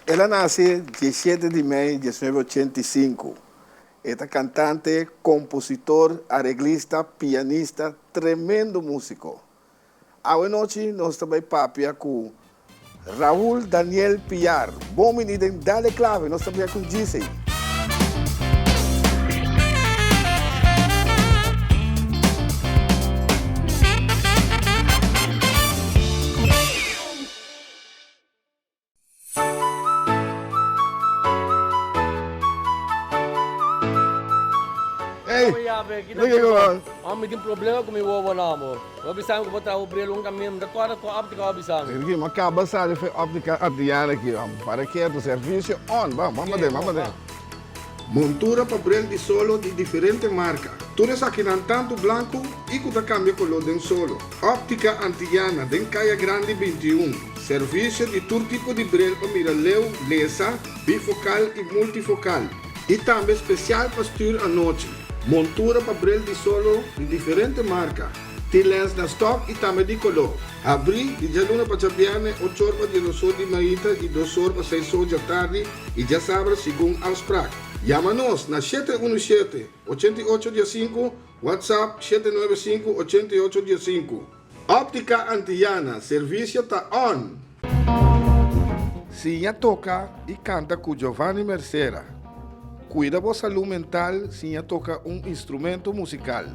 El a nase diesshete di mei diesnuebe ochenta i sinku. E ta kantante, kompositor, areglista, pianista, tremendo músiko. Awe nochi nos ta bai papia ku Raul Daniel Piar. Bon bini den Dale Clave, nos ta bia ku Gisey. Hey, Mi tin problema ku mi wowo na amor. Bo bisa mi ku bo traha bo bril un kaminda, mi ta kòrda kua óptika bo a bisa mi. Ricky, mi a kaba sali for e óptika Adriana aki. Para ketu, servisio on. Ban, ban paden, ban paden. Montura pa bril di solo di diferente marka. Tur esakinan tantu blanku i ku ta kambia koló den solo. Óptika Antillana den Kaya Grandi 21. Servisio di tur tipo di bril pa mira leu, lesa, bifokal i multifokal. I tambe spesial pa stür anochi. Montura pa bril di solo di diferente marka. Tin lens na stòk i tambe di koló. Habrí di djaluna pa djabièrnè ochor pa diesosor di mainta i dosor pa seisor djatardi i djasabra segun afsprak. Yama nos na 717 88 15, WhatsApp 795 88 15. Optica Antillana, servisio ta on! Siña toka i kanta ku Giovanni Mercera. Kuida bo salú mental siña toka un instrumento musikal.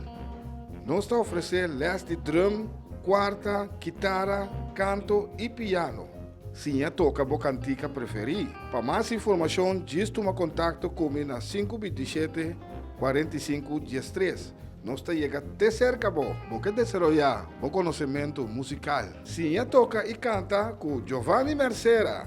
Nos ta ofresé lès di drum, kuarta, kitara, kanto i piano. Siña toka bo kantika preferí. Pa mas informashon djis tuma kontakto ku mi na 527 45 13. Nos ta yega te serka bo. Bo ke desaroyá bo konosementu musikal? Siña toka i kanta ku Giovanni Mercera!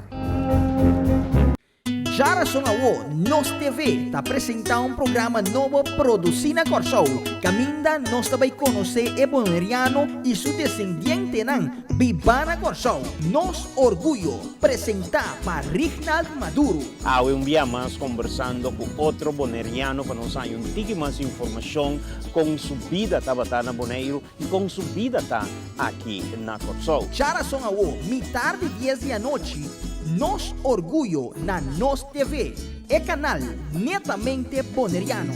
Djarason awo Nos TV ta presentá un programa nobo produsí na Kòrsou, kaminda nos ta bai konosé e boneriano i su desendientenan bibá na Kòrsou. Nos Orguyo, presentá pa Rignald Maduro. Awe un bia mas kombersando ku otro boneriano pa nos haña un tiki mas informashon kon su bida tabata na Boneiru i kon su bida ta aki na Kòrsou. Djarason awo, mitar di dies di anochi, Nos Orguyo na Nos TV, e kanal netamente boneriano.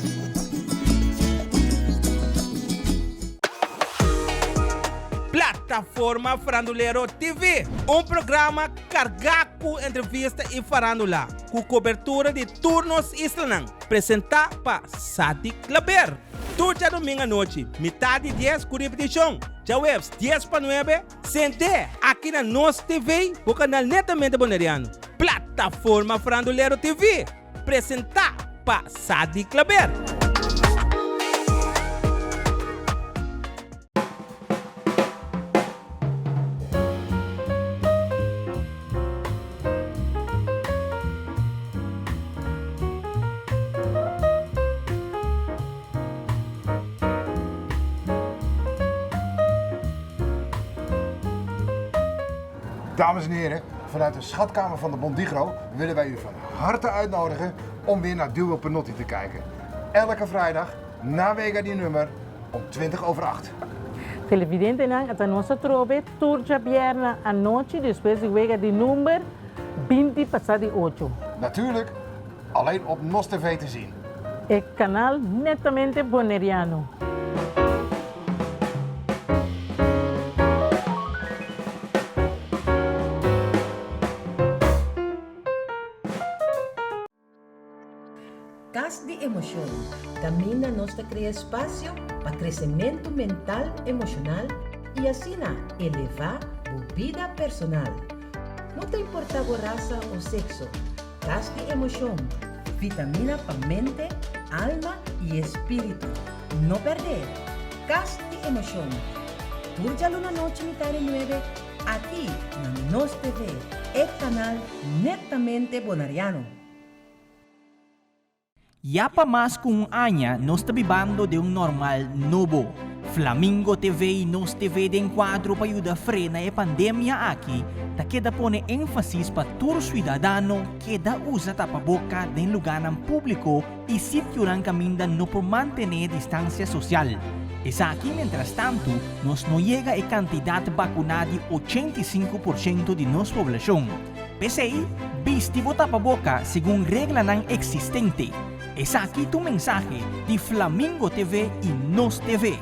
Plataforma Farandulero TV, un programa kargá ku entrevista i farándula, ku kobertura di tur nos islanan, presentá pa Sadik Klaber. Tur djadomingo anochi, mitar di dies ku ripetishon, djaweps dies pa nuebe, sent'é aki na Nos TV, bo kanal netamente boneriano, Plataforma Farandulero TV, presentá pa Sadi Klaber. Dames en heren, vanuit de schatkamer van de Bondigro willen wij u van harte uitnodigen om weer naar Duo Penotti te kijken. Elke vrijdag na Wega die nummer om 20 over 8. Televidentenan ata nos atrobe tur djabièrnè anochi despues di wega di number 20 pasá di ocho. Natuurlijk alleen op Nos TV te zien. E kanal netamente Boneriano. Kas di Emoshon, kaminda nos ta krea espasio pa kresementu mental emoshonal i asina elevá bo bida personal. No ta importá bo rasa o sekso, Kas di Emoshon, vitamina pa mente, alma i espíritu. No pèrdè! Kas di Emoshon, tur djaluna nochi mitar di nuebe aki na Nos TV, e kanal netamente bonariano. Ya pa mas ku un aña nos ta bibando den un normal nobo. Flamingo TV i Nos TV den kuadro pa yuda frena e pandemia aki ta keda pone énfasis pa tur suidadano keda usa tapaboka den lugánan públiko i sitionan kaminda no por mantené distansia sosial. Esaki mientrastantu nos no yega e kantidat bakuná di 85 por shento di nos poblashon. P'esei, bisti bo tapaboka segun reglanan eksistente. Esaki ta un mensahe di Flamingo TV i Nos TV.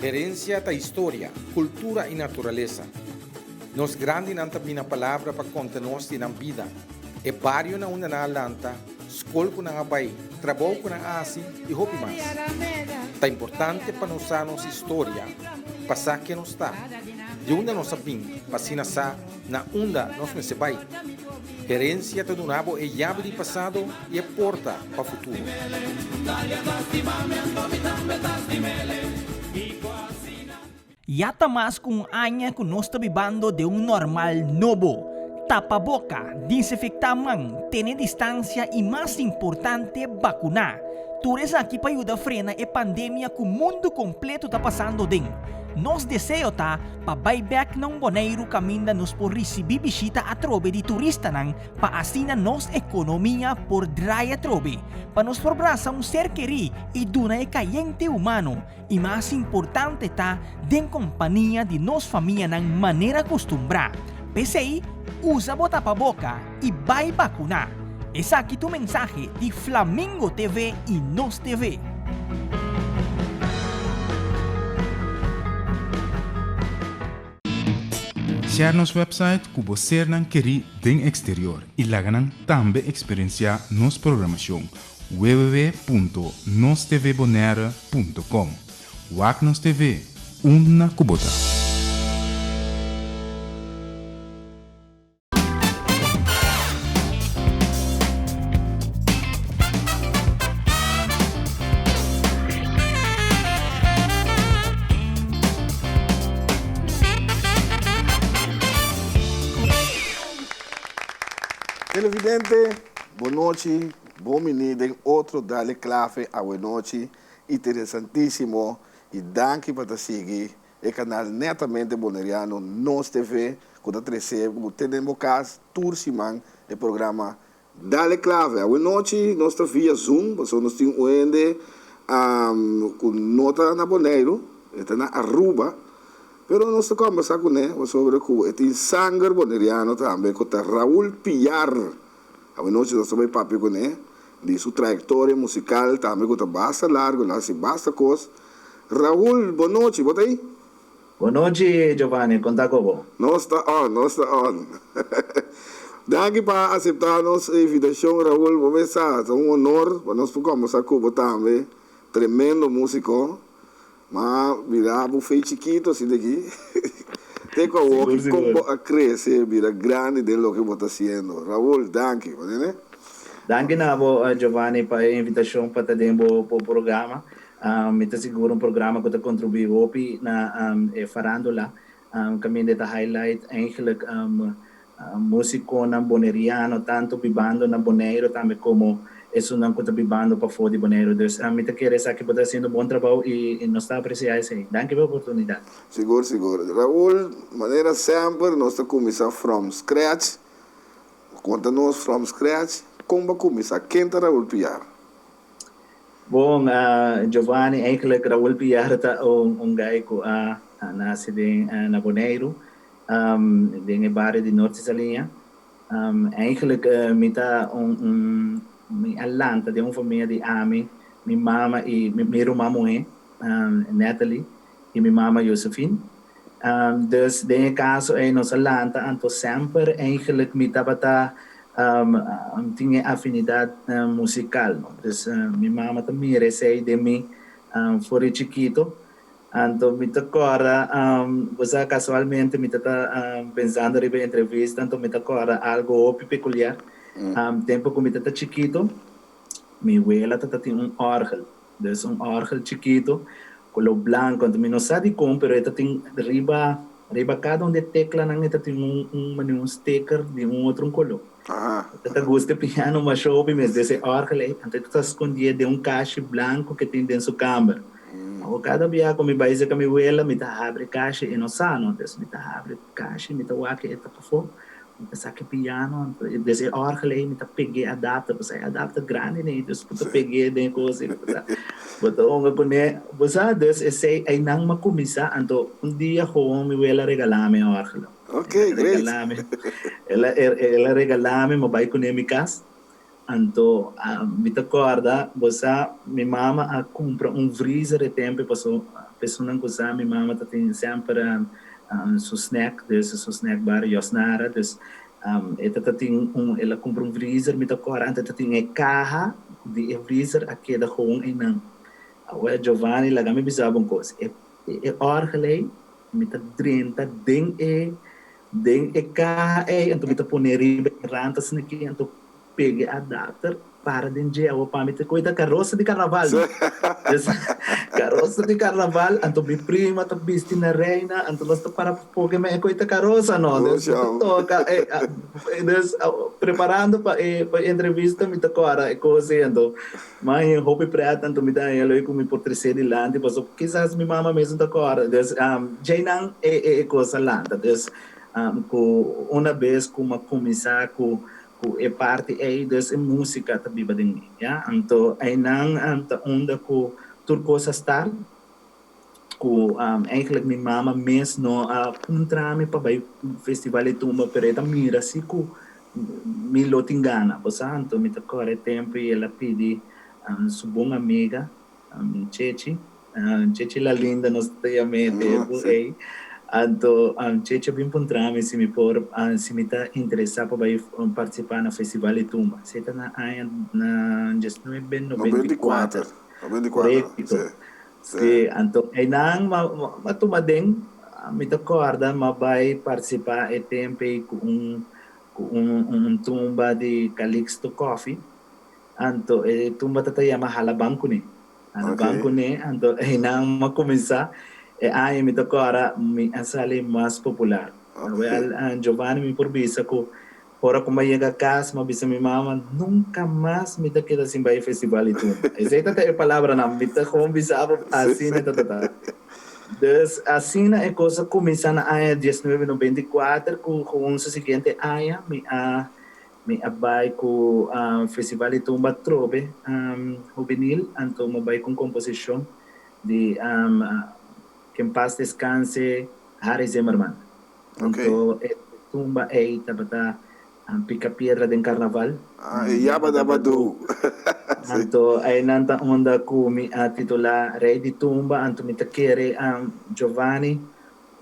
Herencia ta historia, cultura y naturalesa. Nos grandinan ta bina palabra pa conta nos di nan bida, e bario na unda nan a lanta, skol ku nan a bai, trabou ku nan a hasi i hopi mas. Ta importante pa nos sa nos historia, pa sa ken nos ta, di unda nos a bin pa asina sa na unda nos mester bai. Herensia ta duna bo e yabi di pasado i e porta pa futuro. Ya ta mas ku un aña ku nos ta bibando den un normal nobo. Tapa boka, disinfektá man, tene distansia i mas importante bakuná. Tur esaki pa yuda frena e pandemia ku mundu kompleto ta pasando den. Nos deseo ta pa bai bèk na un Boneiru kaminda nos por risibí bishita atrobe di turistanan pa asina nos ekonomia por drai atrobe, pa nos por brasa un ser kerí i duna e kayente humano. I mas importante ta den kompania di nos famianan manera kustumbrá. P'esei, usa bo tapaboka i bai bakuná. Esaki ta un mensahe di Flamingo TV i Nos TV. Share nos website ku bo sernan kerí den eksterior i laga nan tambe eksperensiá nos programashon. www.nostvbonaire.com Wak nos TV, unda ku bo ta. Televidente, bon nochi. Bon bini den otro Dale Clave awenochi interesantisimo y danki pa ta sigui e canal netamente Boneriano Nos TV cu ta trece bo te den bo cas tur siman e programa Dale Clave. Awenochi nos ta via Zoom pasobra nos tin un hende cu no ta na Boneiru e ta na Aruba pero nos ta combersa cune pasobra cu e tin sanger Boneriano tambe cu ta Raul Piar. Awenochi nos ta bai papia kuné di su trayektoria musikal tambe ku ta basta largu, el a hasi basta kos. Raul, bon nochi, bo ta ei? Bon nochi Giovanni, kon ta ku bo? Nos ta on, nos ta on. Danki pa aseptá nos invitashon Raul, bo mes sa, ta un honor pa nos por kòmbersá ku bo tambe, tremendo músiko. Ma bira bo fei chikito asina aki. Te cu awor Sigur, con sigur. bo a crece bira grandi den loke bo ta haciendo. Raul, danki. Bo tende? Danki na bo Giovanni pa e invitacion pa ta den bo programa. Mi ta sigur un programa cu ta contribui hopi na e farandula. Caminda e ta highlight eigenlijk Músikonan boneriano tantu bibando na Boneiru tambe komo esunnan ku ta bibando pafó di Boneiru. Dus mi ta kere esaki bo ta hasiendo bon trabou i nos ta apresiá esei. Danki pa e oportunidat. Sigur sigur. Raul, manera semper nos ta kuminsá from scratch. Konta nos from scratch kon bo a kuminsá. Ken ta Raul Piar? Bon, Giovanni, eigenlijk Raul Piar ta un guy ku a nase den na Boneiru. Den e bario di Norte Saliña. Eigenlijk mi ta un un mi a lanta den un famia di ami, mi mama i mi ruman muhé, Natalie, i mi mama Josephine. Dus den e kaso ei nos a lanta anto semper eigenlijk mi tabata tin e afinidat musikal no. Dus mi mama ta mira esei den mi for di chikito. Anto mi ta kòrda, bo sa kasualmente mi ta ta pensando riba e entrevista, anto mi ta kòrda algo hopi pekuliar. Tempu ku mi ta ta chikitu, mi wela ta ta tin un òrgel, dus un òrgel chikitu, koló blanku, anto mi no sa dikon pero e ta tin riba riba kada un di e teklanan e ta tin un un manera un sticker di un otro un koló. E ta gusta e piano masha hopi mes, des e òrgel ei, anto e ta ta skondié den un kashi blanku ke tin den su kamber. Awor kada bia ku mi bai serka mi wela mi ta habri kashi e no sa no, entonces mi ta habri kashi mi ta wak e ta pafó, mi ta saka e piano des e òrgel ei mi ta peg'é adapter pasobra e adapter grandi nei dus bo ta peg'é den e kos ei. Bo ta hunga kuné. Bo sa, dus esei einan m'a kuminsá, anto un dia gewoon mi wela regalá mi e òrgelo. Ok, great. Regalá mi. El a el a regalá mi, m'a bai kuné mi kas. Anto mi ta kòrda, bo sa, mi mama a kumpra un vriezer e tempu paso personan ku sa mi mama ta tin semper su snack, dus su snack bar Yosnara, dus e ta ta tin un, el a kumpra un vriezer, mi ta kòrda anto e ta tin e kaha di e vriezer a keda gewoon einan. Awor Giovanni laga mi bisa bo un kos, e e òrgel ei mi ta drenta den e den e kaha ei anto mi ta pone riba e rand asina aki anto Pega e adapter, para den dje awo pa mi ta koe ta karosa di karnaval no. Dus karosa di karnaval, anto mi prima ta bisti na reina, anto nos ta para poke men e koe ta karosa no. Dus mi ta toka e dus preparando pa e pa e entrevista mi ta kòrda e kos ei anto mi a hopi prèt anto mi ta haña loe ku mi por tresé dilanti pasobra kisas mi mama mes no ta kòrda. Dus djeinan e e kos a lanta. Dus ku una bes ku mi a kuminsá ku Ku e parti ei, dus e músika ta biba den mi, ya. Anto einan ta unda ku tur kos a start, ku eigenlijk mi mama mes no a puntra mi pa bai festival di tumba, pero e ta mira si ku mi lo tin gana, bo sa. Anto mi ta kòrda e tempu i el a pidi su bon amiga, Chechi, Chechi la linda nos ta yam'é tempu ei. Anto Chechi a bin puntra mi si mi por, si mi ta interesá pa bai partisipá na Festival di Tumba. Esei ta na aña na diesnuebe noventa i kuater. Korekto. Sí, anto einan m'a tuma den, mi ta kòrda m'a bai partisipá e tempu ei ku un ku un tumba di Calixto Coffee. Anto e tumba ta ta yama Hala Ban Kuné. Hala Ban Kuné, anto einan m'a kuminsá. E aña mi ta kòrda mi a sali mas popular. Wèl, Giovanni mi por bisa ku ora ku m'a yega kas m'a bisa mi mama, nunka mas mi ta keda sin bai e festival di tumba. Esei ta ta e palabranan, mi ta gewoon bisa bo asina ta ta ta. Dus asina e kos a kuminsá na aña diesnuebe noventa i kuater ku gewoon su siguiente aña mi a Mi a bai ku Festival di Tumba atrobe hubenil, anto mi a bai ku un komposishon di Ke en pas deskanse Harry Zimmerman. Anto e tumba ei tabata Pika Piedra den Karnaval. Ah, e Yaba Daba Doo. Anto einan ta unda ku mi a titulá Rei di Tumba, anto mi ta kere Giovanni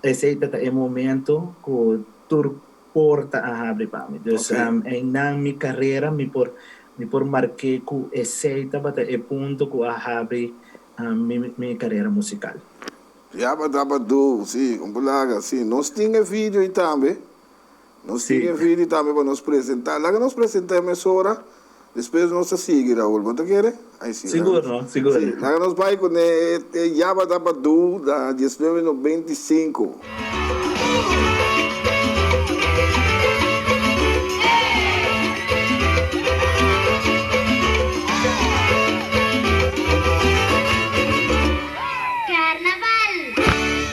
esei ta ta e momento ku tur porta a habri pa mi. Dus einan mi carera mi por mi por marke cu esey tabata e punto cu a habri mi mi carera musical. Yaba daba do, si, un bulaga, si. Nos tin e video ei tambe. Nos tin e video tambe pa nos presenta. Laga nos presenta e mesora, despues nos ta sigui, Raul. Bo ta kere? Ai si. Sigur no, sigur. Si, laga nos bai ku ne e Yaba Daba Do na diesnuebe nobenta i sinku. Carnaval,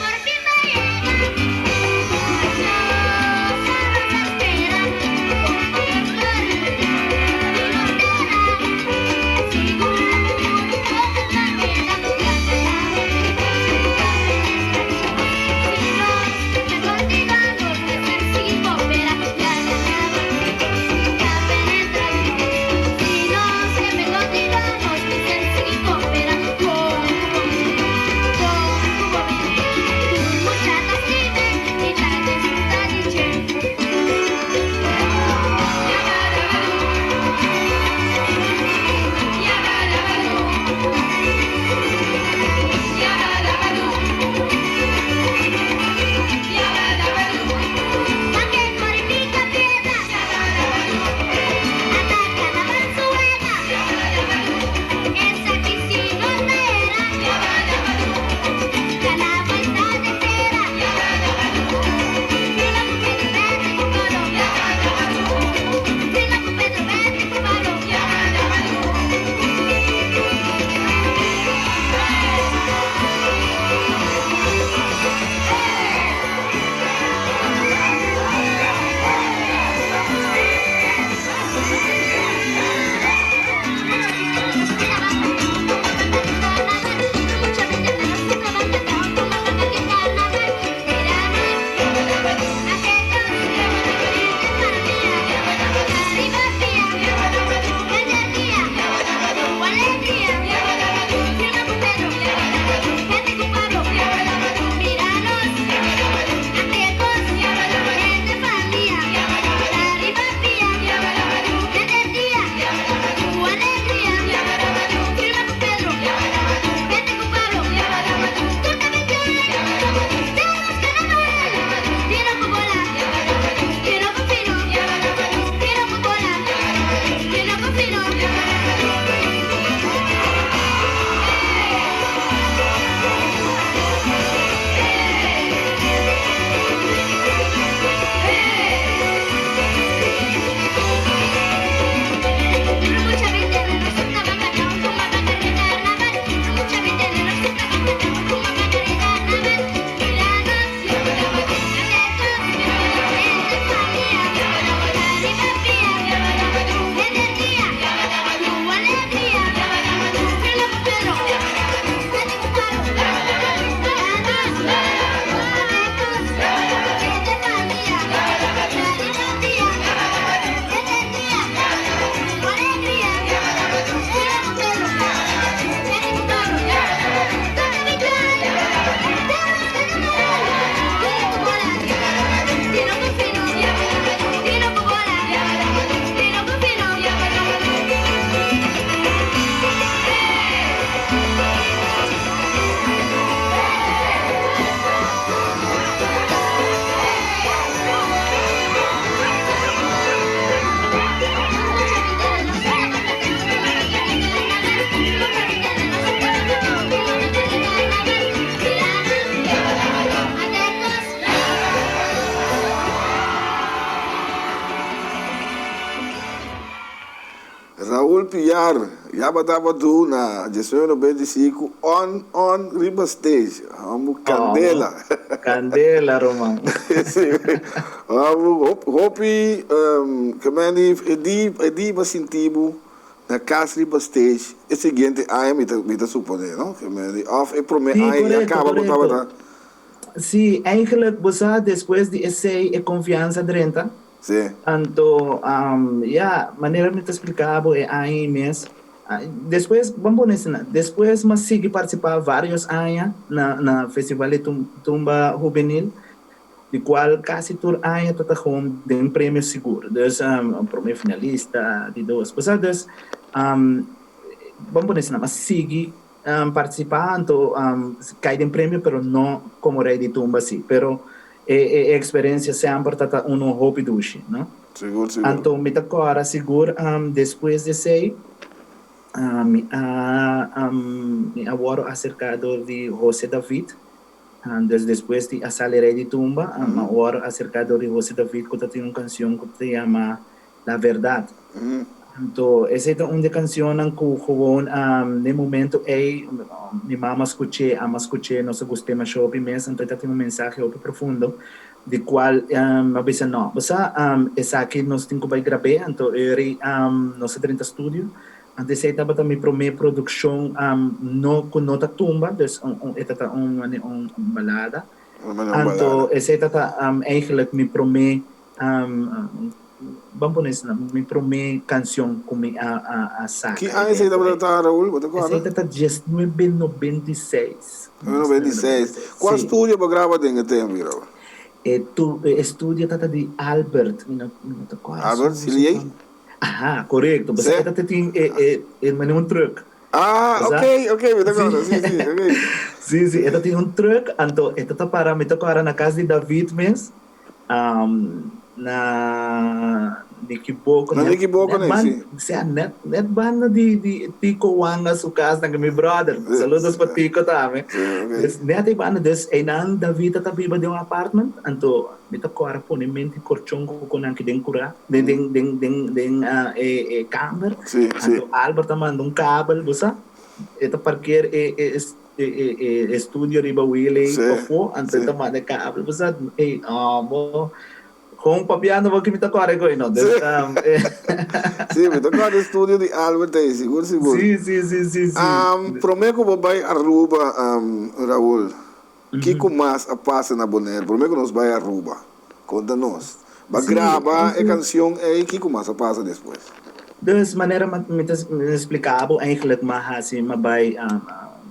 por fin va yega. Nos espera con flor y bandera. Sigur todo planeta. Si nos contigo. Piar, ya bo tabata na 1995 on on riba stage. Amo candela. Oh, candela, Roman. Si. Amo hopi ke men di e di e di bo sinti bo na kas riba stage e siguiente aña mi ta mi ta supone no? Ke men di of e prome aña ya caba bo tabata. Si, eigenlijk bo sa despues di esey e confiansa drenta. Sí. Anto, ya, manera mi ta spliká bo e aña ei mes, despues, ban pone asina, despues mi a sigui partisipá vários aña na na Festival di Tumba Hubenil, di kual kasi tur aña ta ta hon den premio sigur. Dus, promé finalista, di dos, bo sa, dus, ban pone asina, mi a sigui partisipá, anto kai den premio, pero no komo Rei di Tumba si, pero E experiencia semper ta ta uno hopi dushi, no? Sigur, sigur. Anto mi ta cora sigur despues di esey mi a mi a worde acerca door di Jose David, dus despues di a sali Rey di Tumba, mi a worde acerca door di Jose David cu ta tin un cancion cu ta yama La Verdad. Anto esey ta un di e cancionnan cu gewoon n'e momento ey mi mama scuch'e, ama scuch'e, nos a gust'e masha hopi mes, anto e ta tin un mensahe hopi profundo di cual mi a bisa no, bo sa esaki nos tin cu bay grab'e, anto eri nos a drenta studio, anto esey tabata mi prome produccion no cu no ta tumba, dus e ta ta un un balada, anto esey ta ta eigenlijk mi prome Ban pone esnan, mi promé kanshon ku mi a a saka. Ki aña esei tabata ta, Raul? Bo ta kòrda? Esei ta ta diesnuebe nobenta i seis. Nuebe nobenta i seis. Kua studio bo graba den e tempu, Raul? E tu e studio ta ta di Albert, mi no mi no ta kòrda su Albert Siliey? Aha, korekto. Pasobra e ta ta tin e e e manera un trùk. Ah, ok, ok, mi ta kòrda, si, si, ok. Si, si, e ta tin un trùk, anto e ta ta para, mi ta kòrda na kas di David mes. Na Nikiboko Na Nikiboko net nei, si. Sea net net banda di di Tico Wanga su kas nan mi brother. Saludos pa Tico tambe. Si, ok. Dus net ei banda dus einan David ta biba den un apartment anto mi ta kòrda pone mente korchon ku ku nan ki den kura den den den den den e e kamber. Si, si. Anto Albert ta manda un kabel bo sa e ta parkeer e e E estudio riba Willy pafó, anto e ta manda e kabel. Bo sa, ey, bo gewoon papiando bo ki mi ta kòrda koe no. Dus, Sí, mi ta kòrda e studio di Albert ei, sigur, sigur. Sí, sí, sí, sí, sí. Promé ku bo bai Aruba, Raul, kiko mas a pasa na Bonaire promé ku nos bai Aruba? Konta nos. Bo a graba e kansion ei, kiko mas a pasa despues? Dus manera mi ta splika bo eigenlijk m'a hasi m'a bai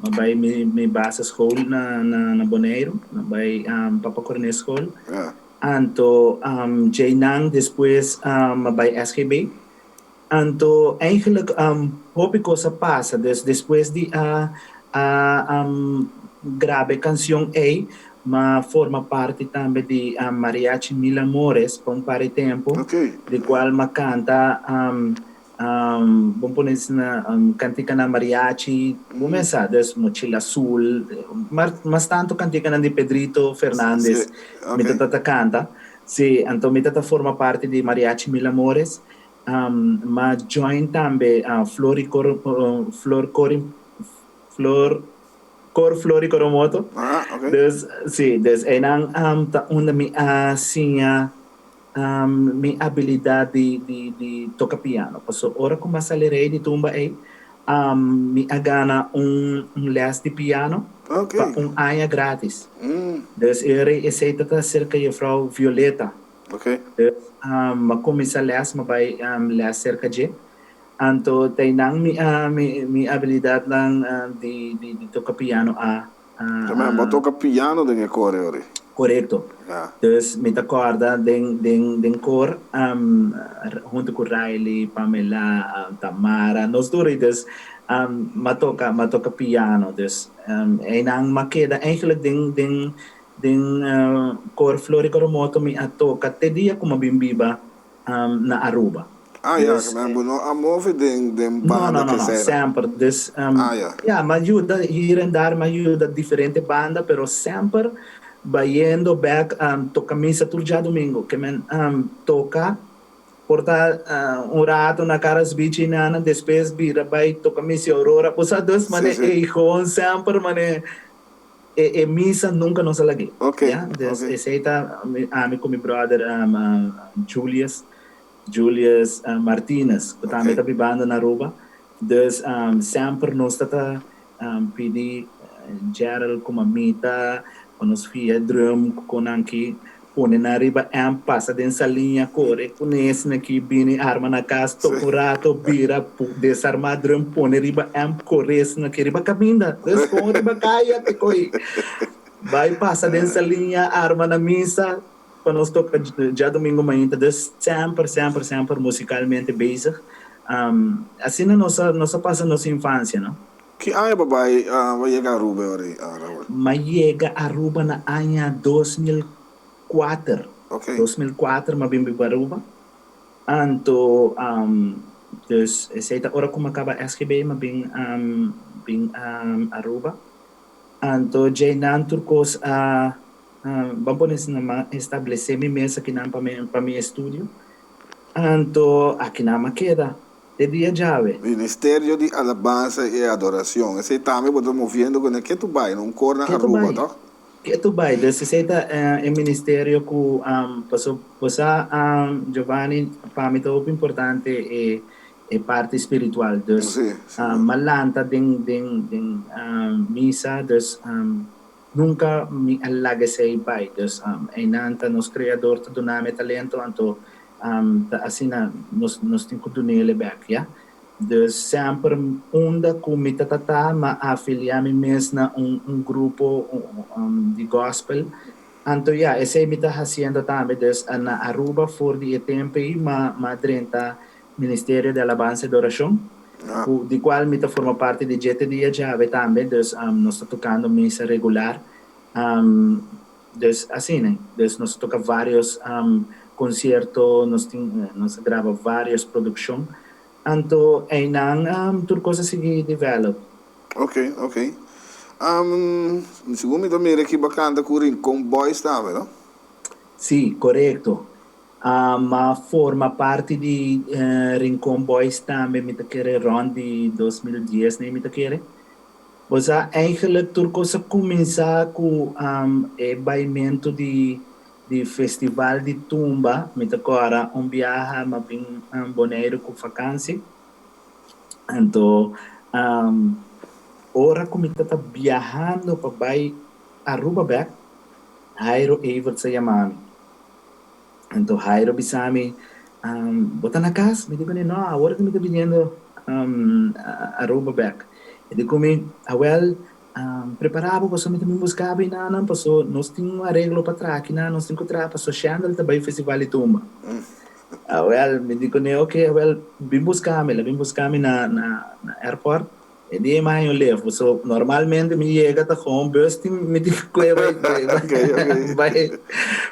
m'a bai mi mi basisschool na na Boneiru, m'a bai Papa Cornes school. Anto djeinan despues m'a bai SGB. Anto eigenlijk hopi kos a pasa, dus despues di a a graba e kansion ei, m'a forma parti tambe di Mariachi Mil Amores pa un par di tempu, di kual m'a kanta bon pone asina kantikanan mariachi, bo mes sa, dus Mochila Azul, mas tantu kantikanan di Pedrito Fernandez mi ta ta kanta. Sí, anto mi ta ta forma parti di Mariachi Mil Amores. M'a join tambe Flor y Cor Flor Cor Flor Cor Flor y Coromoto. Ah, ok. Dus, sí, dus einan ta unda mi a siña mi abilidad di di di toca piano. Paso ora cu m'a sali rey di tumba ey, mi a gana un un les di piano pa un aña gratis. Dus e rey esey ta ta cerca juffrouw Violeta. Dus m'a cuminsa les, m'a bay les cerca dje. Anto teinan mi a mi mi abilidadnan di di di toca piano a Ta men bo toca piano den e kor e ori? Corecto. Dus mi ta corda den den den kor hunto cu Riley, Pamela, Tamara, nos tur y dus m'a toca m'a toca piano. Dus einan m'a keda eigenlijk den den den kor Flor y Coromoto mi a toca te dia cu m'a bin biba na Aruba. Ah ya, ke men bo no a move den den banda No, no, no, no, semper. Dus, ah ya. Ya, m'a yuda hier en daar, m'a yuda diferente banda, pero semper bayendo bek toca misa tur djadomingo. Ke men toca Por ta un rato na Caras Beach y nana, despues bira bay toca Missy Aurora. Bo sa dus mane ey gewoon semper mane e e misa nunca nos a lag'é. Ya, dus esey ta ami cu mi brother Julius, Julius Martinez cu tambe ta bibando na Aruba. Dus semper nos ta ta pidi Gerald cu mamita pa nos fia drum cu conan ki pone nan riba amp pasa den saliña core cu nesnan ki bini arma na cas toca un rato bira desarma drum pone riba amp core esnan ki riba caminda dus con riba caya te coy bay pasa den saliña arma na misa pa nos toca djadomingo mainta dus semper semper semper musicalmente bezig asina nos a nos a pasa nos infancia no. Ki aña bo bai bo yega Aruba e ora ei, Raul? M'a yega Aruba na aña 2004. 2004 m'a bin biba Aruba. Anto dus esei ta ora ku m'a kaba SGB m'a bin bin Aruba. Anto djeinan tur kos a ban pone asina m'a establesé mi mes akinan pa mi pa mi estudio. Anto akinan m'a keda. Te dia djawe. Ministerio di Alabansa i Adoracion. Esei tambe bo ta moviendo ku nan. Ke tu bai? Un kor na Aruba, toh? Ke tu bai. Dus esei ta e ministerio ku paso bo sa Giovanni, pa mi ta hopi importante e e parti spiritual. Dus m'a lanta den den den misa dus nunka mi a laga esei bai. Dus einan ta nos Creador ta duna mi e talento anto Ta asina nos nos tin ku dunele bek, ya. Dus semper unda ku mi ta tata m'a afiliá mi mes na un un grupo di gospel. Anto ya, esei mi ta hasiendo tambe. Dus na Aruba for di e tempu ei m'a m'a drenta Ministerio di Alabansa i Adorashon, ku di kual mi ta forma parti di dje te dia djawe tambe. Dus nos ta tokando misa regular. Dus asina, dus nos a toca varios concierto, nos tin, nos a graba varios produccion, anto eynan tur cos a sigui develop. Ok, ok. Segun mi ta mira aki bo a canta cu Rincon Boys tambe, no? Si, corecto. M'a forma parti di Rincon Boys tambe, mi ta kere rond di 2010 nee mi ta kere. Bo sa, eigenlijk tur kos a kuminsá ku e baimentu di di festival di tumba. Mi ta kòrda un biaha m'a bin Boneiru ku fakansi. Anto ora ku mi ta biahando pa bai Aruba bèk, Jairo Everts a yama mi. Anto Jairo bisa mi, Bo ta na kas? Mi di kuné, No, awor ku mi ta biniendo Aruba bèk. E di ku mi, Awèl, prepará bo pasobra mi ta bin buska bo enanan, pasobra nos tin un areglo pa traha akinan, nos tin ku traha pasobra Shendel ta bai Festival di Tumba. Awèl, mi di kuné, Oke, awèl, bin buska mi. El a bin buska mi na airport. E dia mi haña un lef, paso normalmente mi yega ta gewoon bus tin mi tin kue bai bai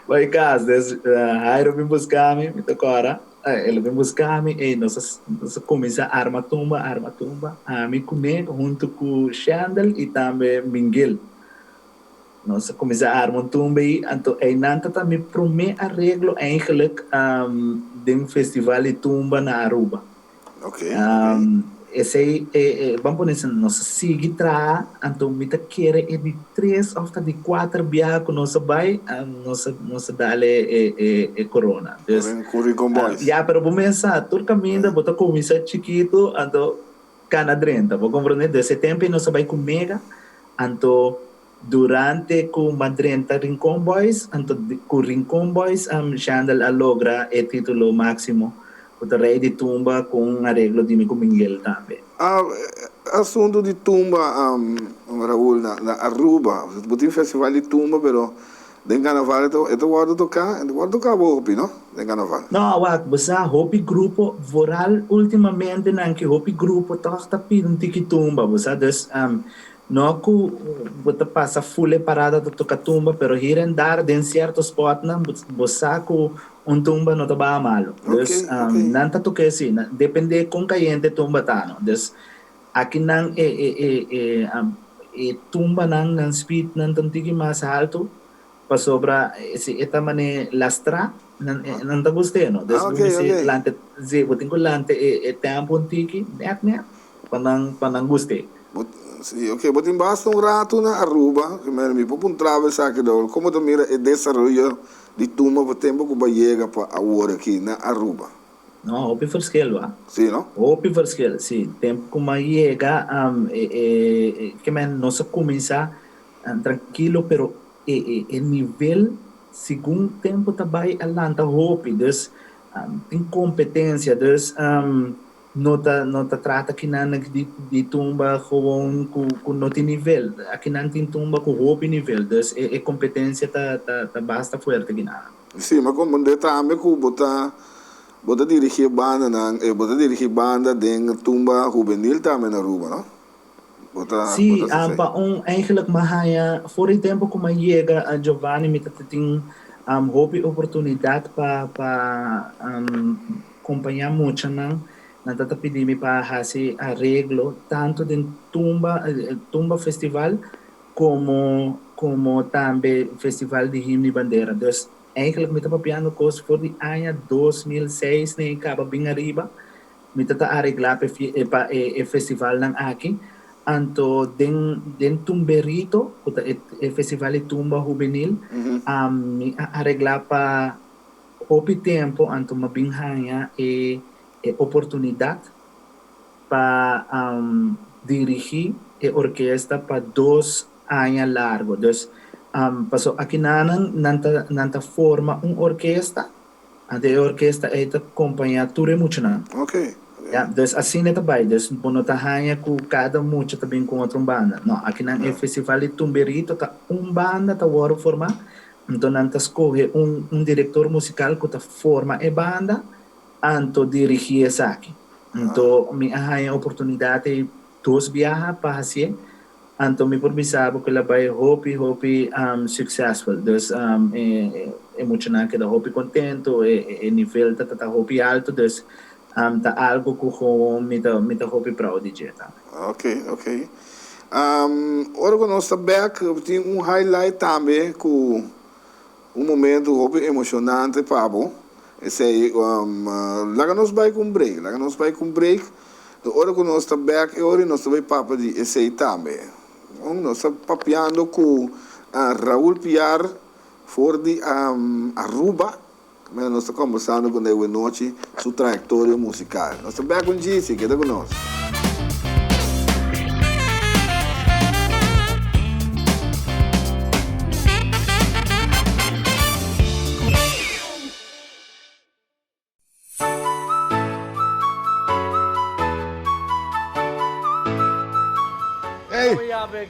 bai kas. Des Jairo bin buska mi, mi ta kora, el a bin buska mi, ey nos a nos a kuminsá arma tumba, arma tumba, ami kuné huntu ku Shendel i tambe Mingel. Nos a kuminsá arma un tumba ei, anto einan ta ta mi promé areglo eigenlijk den festival di tumba na Aruba. Esei e ban pone esei nos a sigui traha anto mi ta kere e di tres of ta di kuater biaha ku nos a bai nos a nos a dal e e e korona dus ya pero bo mes sa tur kaminda bo ta kuminsá chikitu anto kana drenta bo komprende dus e tempu ei nos a bai ku mega anto durante ku m'a drenta Rincon Boys, anto ku Rincon Boys Shandel a logra e titulo maximo ku ta Rey di Tumba ku un areglo di mi ku Mingel tambe. Asuntu di tumba Raul na Aruba bo tin festival di tumba pero den carnaval e ta wordo toca e ta wordo toca hopi no den carnaval. No wak bo sa hopi grupo vooral ultimamente nan ki hopi grupo toch ta pidi un tiki tumba bo sa dus No ku bo ta pasa full e parada ta toka tumba, pero hier en daar den sierto spotnan bo sa ku un tumba no ta baha malu. Dus nan ta toka esi, depende kon kayente e tumba ta no. Dus aki nan e e e e tumbanan nan speednan ta un tiki mas haltu. Pasobra si e ta mane lastrá, nan nan ta gust'é no. Dus Ah, bo ok, mester ok. lanta, sí, bo tin ku lanta e e tempo un tiki, nèt nèt, pa nan pa nan gust'é. Bo, sí, ok, bo tin basta un ratu na Aruba, primero mi por puntrabo esaki dor, komo ta mira e desaroyo di tumba pa tempo ku bo a yega pa awor aki na Aruba? No, hopi verschil wa. Sí, no? Hopi verschil, sí. Tempo ku mi a yega, e e ke men nos a kuminsá trankilo, pero E e e nivel segun tempo ta bai a lanta hopi dus tin competencia dus no ta no ta trata kinan di di tumba gewoon cu cu no tin nivel akinan tin tumba cu hopi nivel dus e e competencia ta ta ta basta fuerte kinan. Sí, mi a comprende tambe cu bo ta bo ta dirigi e bandanan bo ta dirigi banda den tumba hubenil tambe na Aruba no? Bo ta, bo Sí, ta ah, sosei. pa un eigenlijk m'a haña for di tempo ku m'a yega a Giovanni mi ta tin hopi oportunidat pa pa kompañá muchanan. Nan ta ta pidi mi pa hasi areglo tantu den tumba tumba festival komo komo tambe festival di himno i bandera. Dus eigenlijk mi ta papiando kos for di aña 2006 n'e kaba bin ariba. Mi ta ta areglá pa e pa e e festivalnan aki. Anto den den Tumberito, ku ta e e festival di tumba hubenil, mi a areglá pa hopi tempu, anto mi a bin haña e e oportunidat pa dirigí e orkesta pa dos aña largu. Dus, pasobra akinanan nan ta nan ta forma un orkesta. Anto e orkesta ei ta kompañá tur e muchanan. Ok. Ya, dus asina e ta bai. Dus bo no ta haña ku kada mucha ta bin ku otro un banda. No, akinan e festival di Tumberito ta un banda ta wòrdu formá. Anto nan ta skohe un un direktor musikal ku ta forma e banda, anto dirigí esaki. Anto mi a haña oportunidat ei dos biaha pa hasié. Anto mi por bisa bo ku el a bai hopi hopi successful. Dus e muchanan a keda hopi contento, e nivel ta ta hopi alto, dus ta algo ku gewoon mi ta mi ta hopi proud di dje tambe. Ok, ok. Ora ku nos ta bek tin un highlight tambe ku Un momento hopi emocionante pa bo. Esey, laga nos bay cu un break, laga nos bay cu un break. De ora cu nos ta bek e ora nos ta bay papia di esey tambe. Nos ta papiando cu Raul Piar for di Aruba. Nos ta conversando cu ne wenochi su trayectoria musical. Nos ta bek un djisi, keda cu nos. Ey,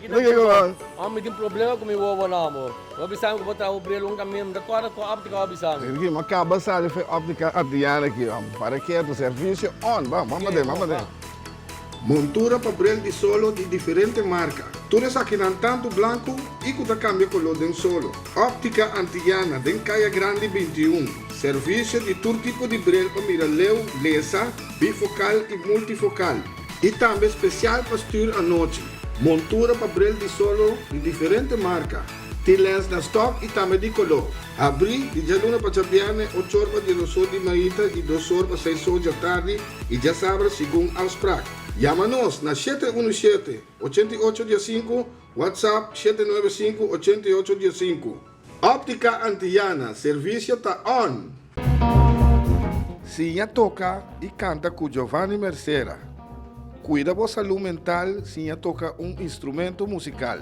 Loke ku Mi tin problema ku mi wowonan, amor. Bo a bisa mi ku bo traha bo bril un kaminda, mi ta kòrda ku òptika bo a bisa mi. Ricky, mi a kaba sali for e òptika Adriana aki, para ketu, servisio on, ban, ban paden, ban paden. Montura pa bril di solo di diferente marka. Tur esakinan tantu blanku i ku ta kambia koló den solo. Òptika Antillana den Kaya Grandi 21. Servisio di tur tipo di bril pa mira leu, lesa, bifokal i multifokal. I tambe spesial pa stür anochi. Montura pa bril di solo di diferente marka. Tin lens na stòk i tambe di koló. Habrí di djaluna pa djabièrnè ochor pa diesdosor di mainta i dosor pa seisor djatardi i djasabra segun afsprak. Yama nos na 717 88 15, WhatsApp 795 88 15. Óptica Antillana, servisio ta on! Siña toka i kanta ku Giovanni Mercera. Kuida bo salú mental siña toka un instrumento musikal.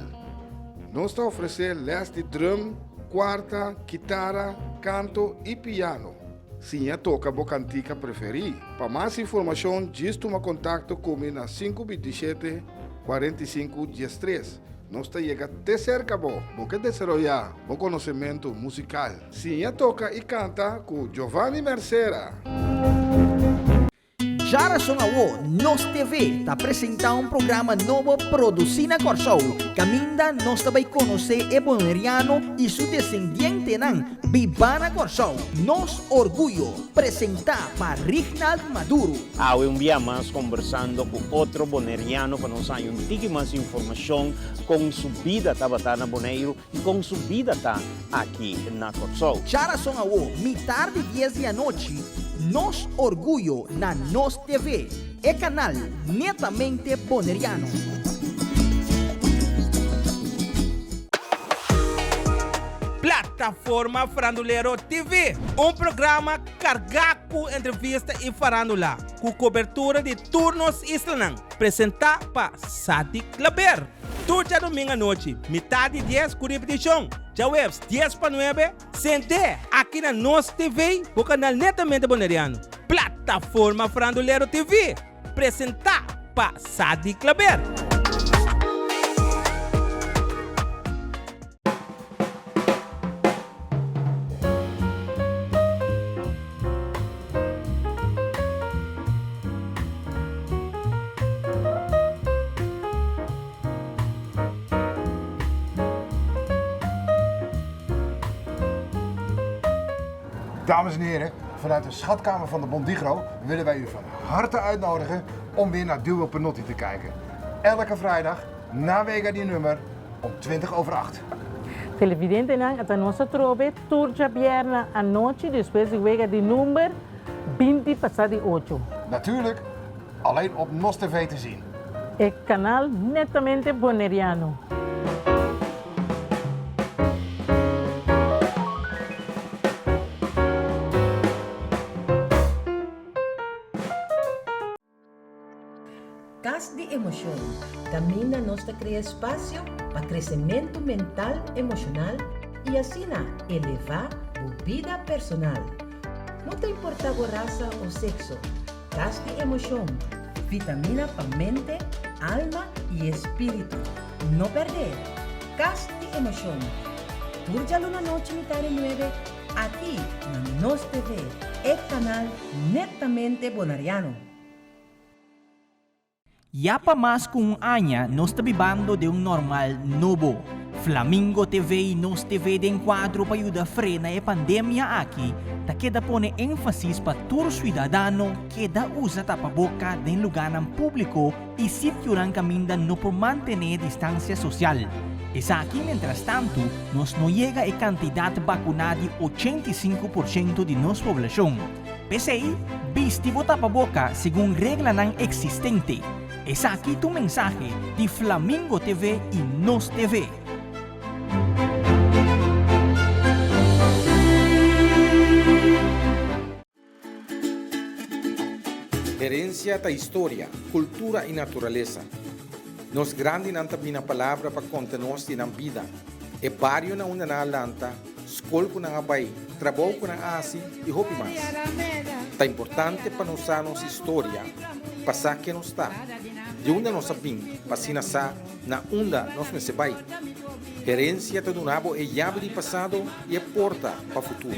Nos ta ofresé lès di drum, kuarta, kitara, kanto i piano. Siña toka bo kantika preferí. Pa mas informashon djis tuma kontakto ku mi na 527 45 13. Nos ta yega te serka bo. Bo ke desaroyá bo konosementu musikal? Siña toka i kanta ku Giovanni Mercera. Djarason awo Nos TV ta presentá un programa nobo produsí na Kòrsou, kaminda nos ta bai konosé e boneriano i su desendientenan bibá na Kòrsou. Nos Orguyo, presentá pa Rignald Maduro. Awe un bia mas kombersando ku otro boneriano pa nos haña un tiki mas informashon kon su bida tabata na Boneiru i kon su bida ta aki na Kòrsou. Djarason awo, mitar di dies di anochi, Nos Orguyo na Nos TV, e kanal netamente boneriano. Plataforma Farandulero TV, un programa kargá ku entrevista i farándula, ku kobertura di tur nos islanan, presentá pa Sadik Klaber. Tur djadumingu anochi, mitar di dies ku ripetishon, djaweps dies pa nuebe, sent'é aki na Nos TV, bo kanal netamente boneriano, Plataforma Farandulero TV, presentá pa Sadik Klaber. Dames en heren, vanuit de schatkamer van de Bondigro willen wij u van harte uitnodigen om weer naar Duo Penotti te kijken. Elke vrijdag na Wega die nummer om 20 over 8. Televidentenan a ta nos atrobe tur djabièrnè anochi despues di wega di number 20 pasá di ocho. Natuurlijk alleen op Nos TV te zien. E kanal netamente Boneriano. Kas di Emoshon, kaminda nos ta krea espasio pa kresementu mental, emoshonal i asina elevá bo bida personal. No ta importá bo rasa o sekso, Kas di Emoshon, vitamina pa mente, alma i espíritu. No pèrdè! Kas di Emoshon, tur djaluna nochi mitar di nuebe aki na Nos TV, e kanal netamente bonariano. Ya pa mas ku un aña nos ta bibando den un normal nobo. Flamingo TV i Nos TV den kuadro pa yuda frena e pandemia aki ta keda pone énfasis pa tur suidadano keda usa tapaboka den lugánan públiko i sitionan kaminda no por mantené distansia sosial. Esaki mientrastantu nos no yega e kantidat bakuná di 85% di nos poblashon. P'esei, bisti bo tapaboka segun reglanan eksistente. Esaki ta un mensahe di Flamingo TV i Nos TV. Herensia ta historia, kultura i naturalesa. Nos grandinan ta bina palabra pa konta nos di nan bida, e bario na unda nan a lanta, skol ku nan a bai, trabou ku nan a hasi i hopi mas. Ta importante pa nos sa nos historia, pa sa ken nos ta, di unda nos a bin pa asina sa na unda nos mester bai. Herensia ta duna bo e yabi di pasado i e porta pa futuro.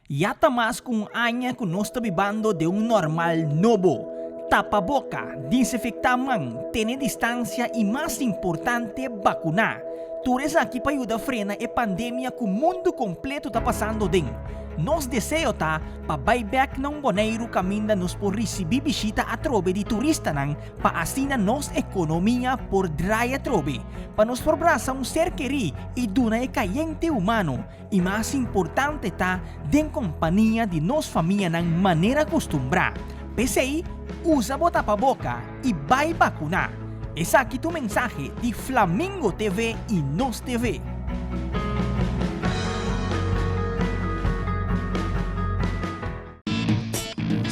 Ya ta mas ku un aña ku nos ta bibando den un normal nobo. Tapa boka, disinfektá man, tene distansia i mas importante bakuná. Tur esaki pa yuda frena e pandemia ku mundu kompleto ta pasando den. Nos deseo ta pa bai bèk na un Boneiru kaminda nos por risibí bishita atrobe di turistanan pa asina nos ekonomia por drai atrobe, pa nos por brasa un ser kerí i duna e kayente humano. I mas importante ta den kompania di nos famianan manera kustumbrá. P'esei, usa bo tapaboka i bai bakuná. Esaki ta un mensahe di Flamingo TV i Nos TV.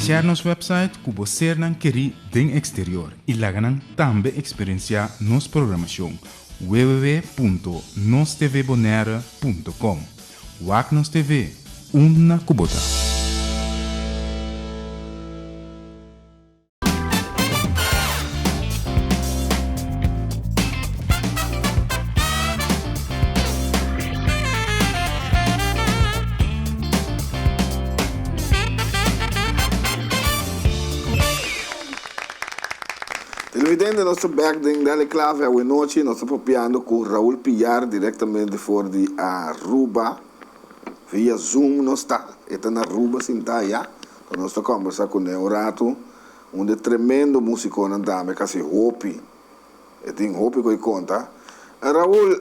Share nos website ku bo sernan kerí den eksterior i laga nan tambe eksperensiá nos programashon. www.nostvbonaire.com Wak nos TV, unda ku bo ta. Televidente, nos ta bek den Dale Clave awe nochi. Nos ta papiando cu Raul Piar directamente for di Aruba. Via Zoom nos ta. E ta na Aruba sinta aya. Enton nos ta combersa cune un rato. Un di e tremendo musiconan tambe, casi hopi. E tin hopi cu e conta. Raul,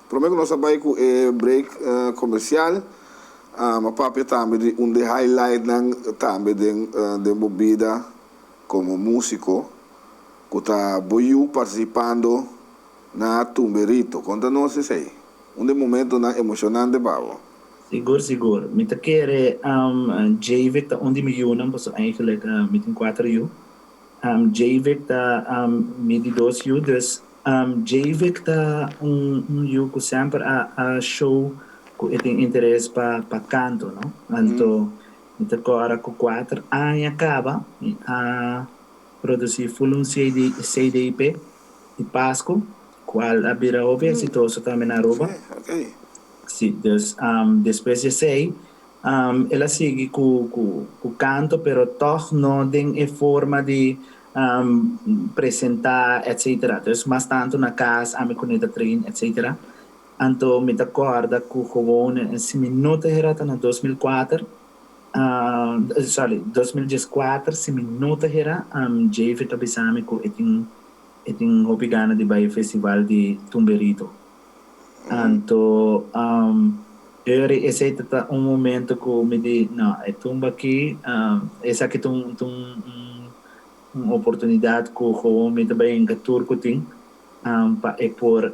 Prome ku nos a bai ku e break komersial, a papia tambe di un di highlightnan tambe den den bo bida komo músiko, ku ta bo yu partisipando na Tumberito. Konta nos esei, un di e momentonan emoshonante pa bo. Sigur, sigur. Mi ta kere Jayvick ta un di mi yunan, pasobra eigenlijk mi tin kuater yu. Jayvick ta mi di dos yu, dus Jayvick ta un yu ku semper a show ku e tin interes pa kanto, no. Anto mi ta kòrda ku kuater aña kaba mi a produsí ful un CD p'e di Pasku, kual a bira hopi eksitoso tambe na Aruba. Sí, dus despues di esei El a sigui ku ku kanto pero tòg no den e forma di presentá etcetera. Dus mas tantu na kas ami ku Neta train etcetera. Anto mi ta kòrda ku gewoon si mi no ta hera ta na 2004 sorry 2014 si mi no ta hera Jayvie ta bisa mi ku e tin e tin hopi gana di bai e festival di Tumberito. Anto Uri esei ta ta un momento ku mi di no e tumba aki esaki ta un ta un un oportunidat ku gewoon mi ta bai hinka tur ku tin pa e por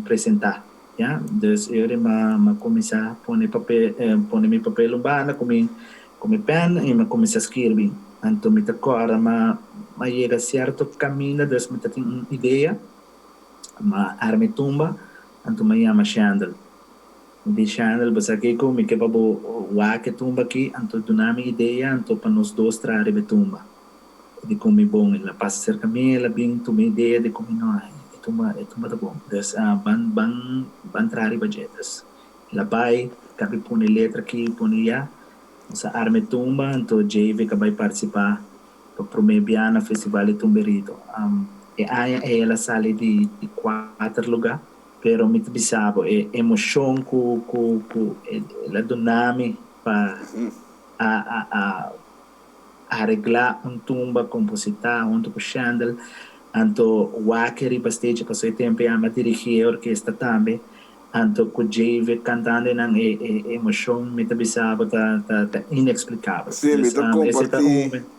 presenta ya. Dus Uri mi a kuminsá pone papel pone mi papel un banda ku mi ku mi pèn i mi a kuminsá skirbi. Anto mi ta kòrda mi a yega sierto kaminda dus mi ta tin un idea. Ma arma e tumba, anto mi a yama Shandel. Mi di, Shandel, bo sa kiko? Mi ke pa bo wak e tumba aki, anto duna mi idea, anto pa nos dos traha riba e tumba. E di ku mi bon. El a pasa serka mi, el a bin tuma idea di ku mi, no, e tumba, e tumba ta bon. Dus, ban, ban, ban traha riba dje. Dus, el a bai, kabi pone letra aki, pone ya. Nos a arma e tumba, anto Jayvick a bai partisipá Pa promé bia na Festival di Tumberito. E aña ei el a sali di di kuater lugá, pero mi ta bisa bo e emoshon ku ku ku el a duna mi pa a a a areglá un tumba, kompositá huntu ku Shendel, anto wak riba stage pasobra e tempu ei ami a dirigí e orkesta tambe, anto ku Jayvick kantando einan e e emoshon mi ta bisa bo ta ta ta ineksplikabel. Sí, mi Dus ta esei ta un kompartí, momento.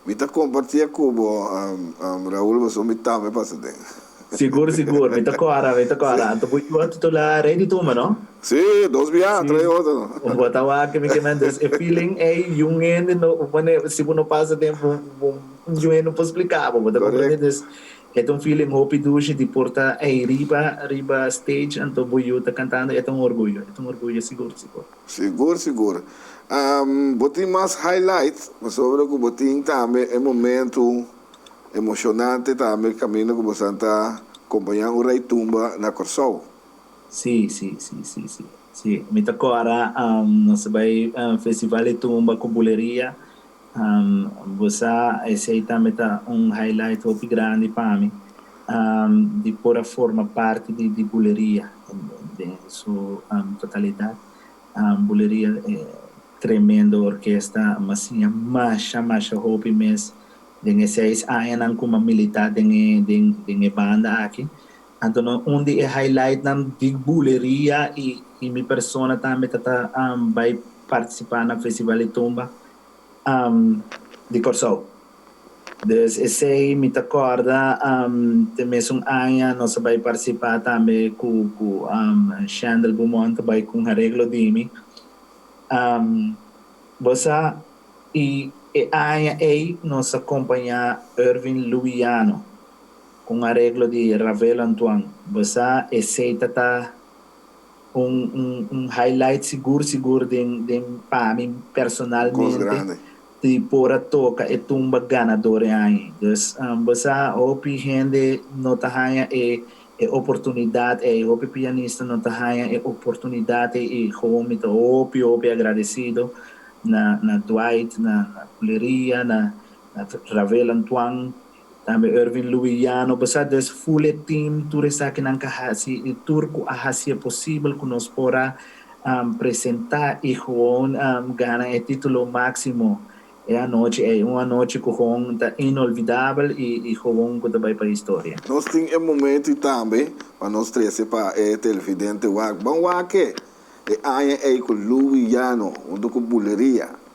mi ta kompartí e ku bo, Raul, pasobra mi tambe pasa den. Sigur, sigur, mi ta kòrda, mi ta kòrda. Anto bo yu a titulá Rei di Tumba, no? Sí, dos biaha, Sí, trae otro. bo ta wak mi ke men. Dus e feeling ei, yun hende no, wanneer, si bo no pasa den, bo, bo, yun hende no por splika bo, bo ta komprendé? Correct. Dus E ta un feeling hopi dushi di por ta ey riba riba stage anto bo yu ta cantando e ta un orguyo e ta un orguyo sigur sigur. Sigur sigur. Bo tin mas highlight pasobra cu bo tin tambe e momento emocionante tambe caminda cu bosan ta compaña un rey tumba na Corsou. Si si si si si si mi ta cora nos a bay festival di tumba cu buleria Bo sa, esei tambe ta un highlight hopi grandi pa mi, di por a forma parti di di Buleria den su totalidat. Buleria e tremendo orkesta, m'a siña masha masha hopi mes den e seis añanan ku m'a militá den e den e banda aki. Anto no un di e highlightnan di Buleria i mi persona tambe ta ta bai partisipá na Festival di Tumba. Di Kòrsou. Dus esei mi ta kòrda te mesun aña nos a bai partisipá tambe ku ku Shandel Beaumont a bai ku un areglo di mi. Bo sa i e aña ei nos a kompañá Irving Luiano ku un areglo di Ravel Antoine. Bo sa esei ta ta Un un un highlight sigur sigur den den pa mi Cos personalmente grandi. di por a toca e tumba ganador e aña. Dus bo sa hopi hende no ta haña e e oportunidad ey, hopi pianista no ta haña e oportunidad ey y gewoon mi ta hopi hopi agradecido na na Dwight, na na Buleria, na na Ravel Antoine. Tambe Irvin Luiano, bo sa dus full e team tur esakinan ka hasi y tur cu a haci e posibel cu nos por a presenta y gewoon gana e titulo maximo e anochi ey. Un anochi cu gewoon ta inolvidabel y gewoon cu ta bay pa historia. Nos tin e momento y tambe pa nos trece pa e televidente wak. Ban wak e aña ey cu Luiano hunto cu Buleria.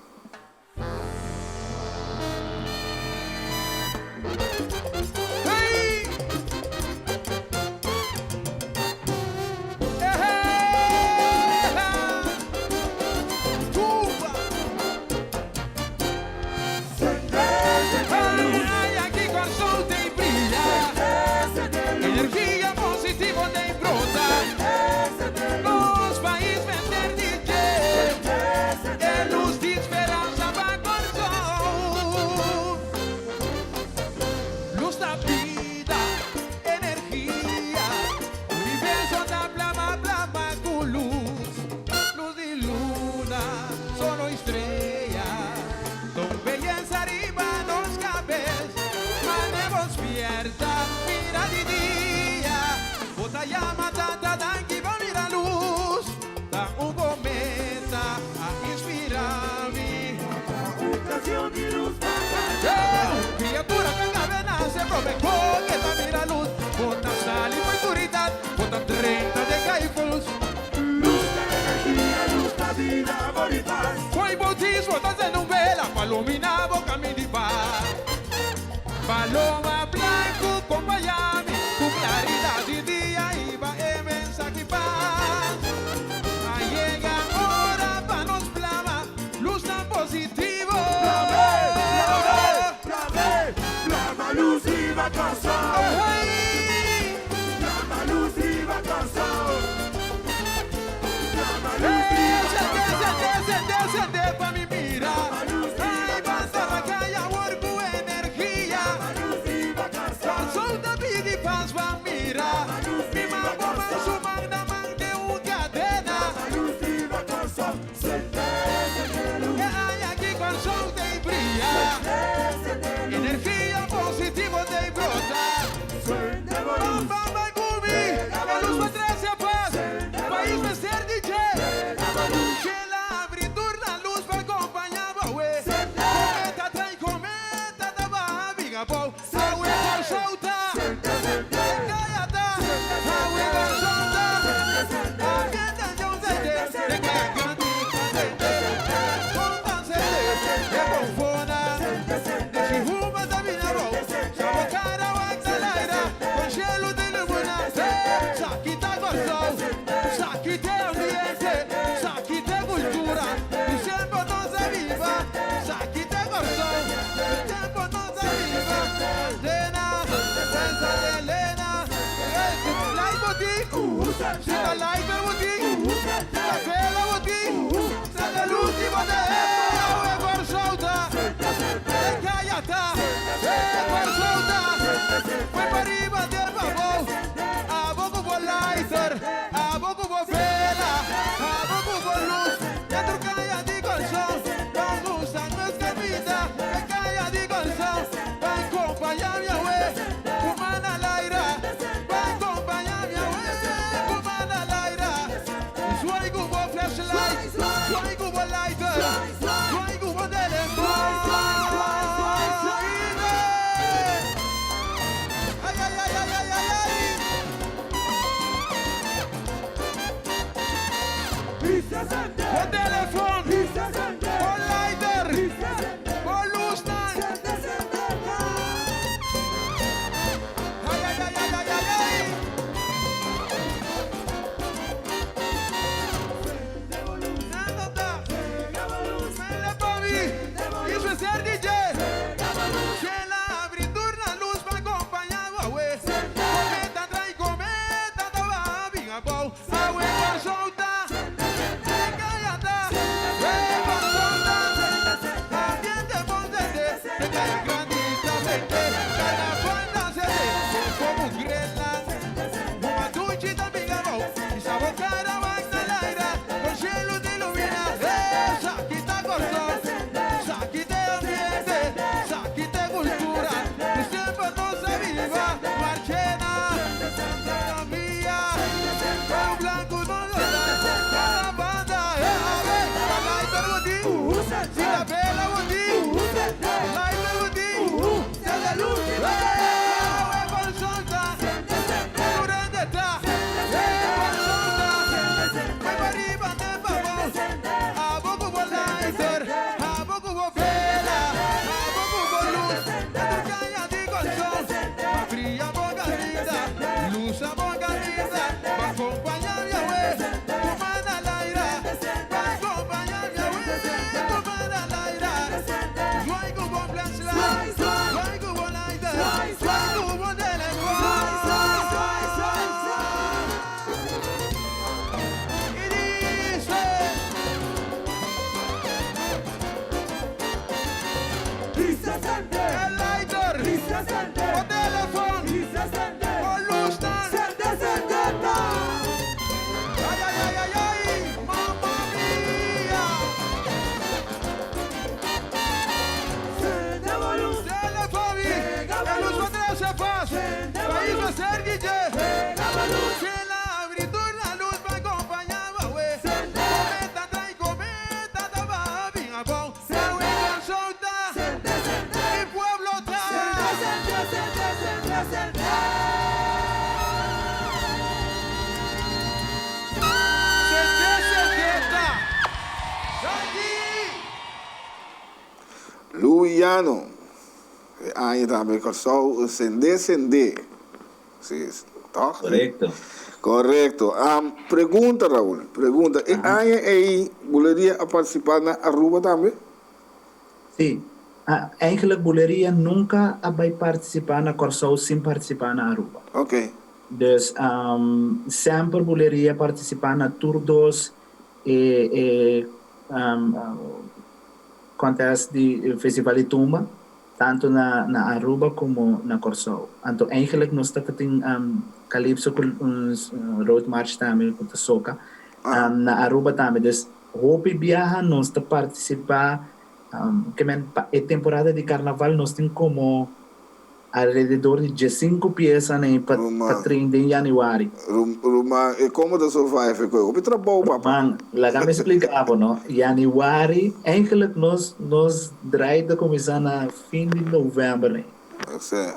Bo telefon, bo lusnan. Ay ay ay ay ay, mamma mia. Sende Fabi, e lus pa trese pas, pais pa ser DJ. Si el abri tur la lus pa kompañá bo, we. Kometa trai kometa ta baha bin abou. Awe Kòrsou ta, mi pueblo ta. Sende sende ta. Danki! Luiano, e aña tambe Kòrsou sende sende. Si, toch? Korekto. Korekto. Pregunta, Raul, pregunta. E aña ei Buleria a partisipá na Aruba tambe? Si. Eigenlijk Buleria nunka a bai partisipá na Kòrsou sin partisipá na Aruba. Oké. Dus semper Buleria partisipá na tur dos e e contest di Festival di Tumba. Tanto na na Aruba como na Corsou. Anto eigenlijk nos ta tin Calypso cu Road March tambe cu ta soca na Aruba tambe. Dus hopi biaha nos ta participa ke men pa e temporada di carnaval nos tin como alrededor di diescinco pieza nei pa pa train den januari. Ruman e como ta survive cu e hopi trabou papa. Ruman laga mi splica bo no januari eigenlijk nos nos draai ta cuminsa na fin di november nei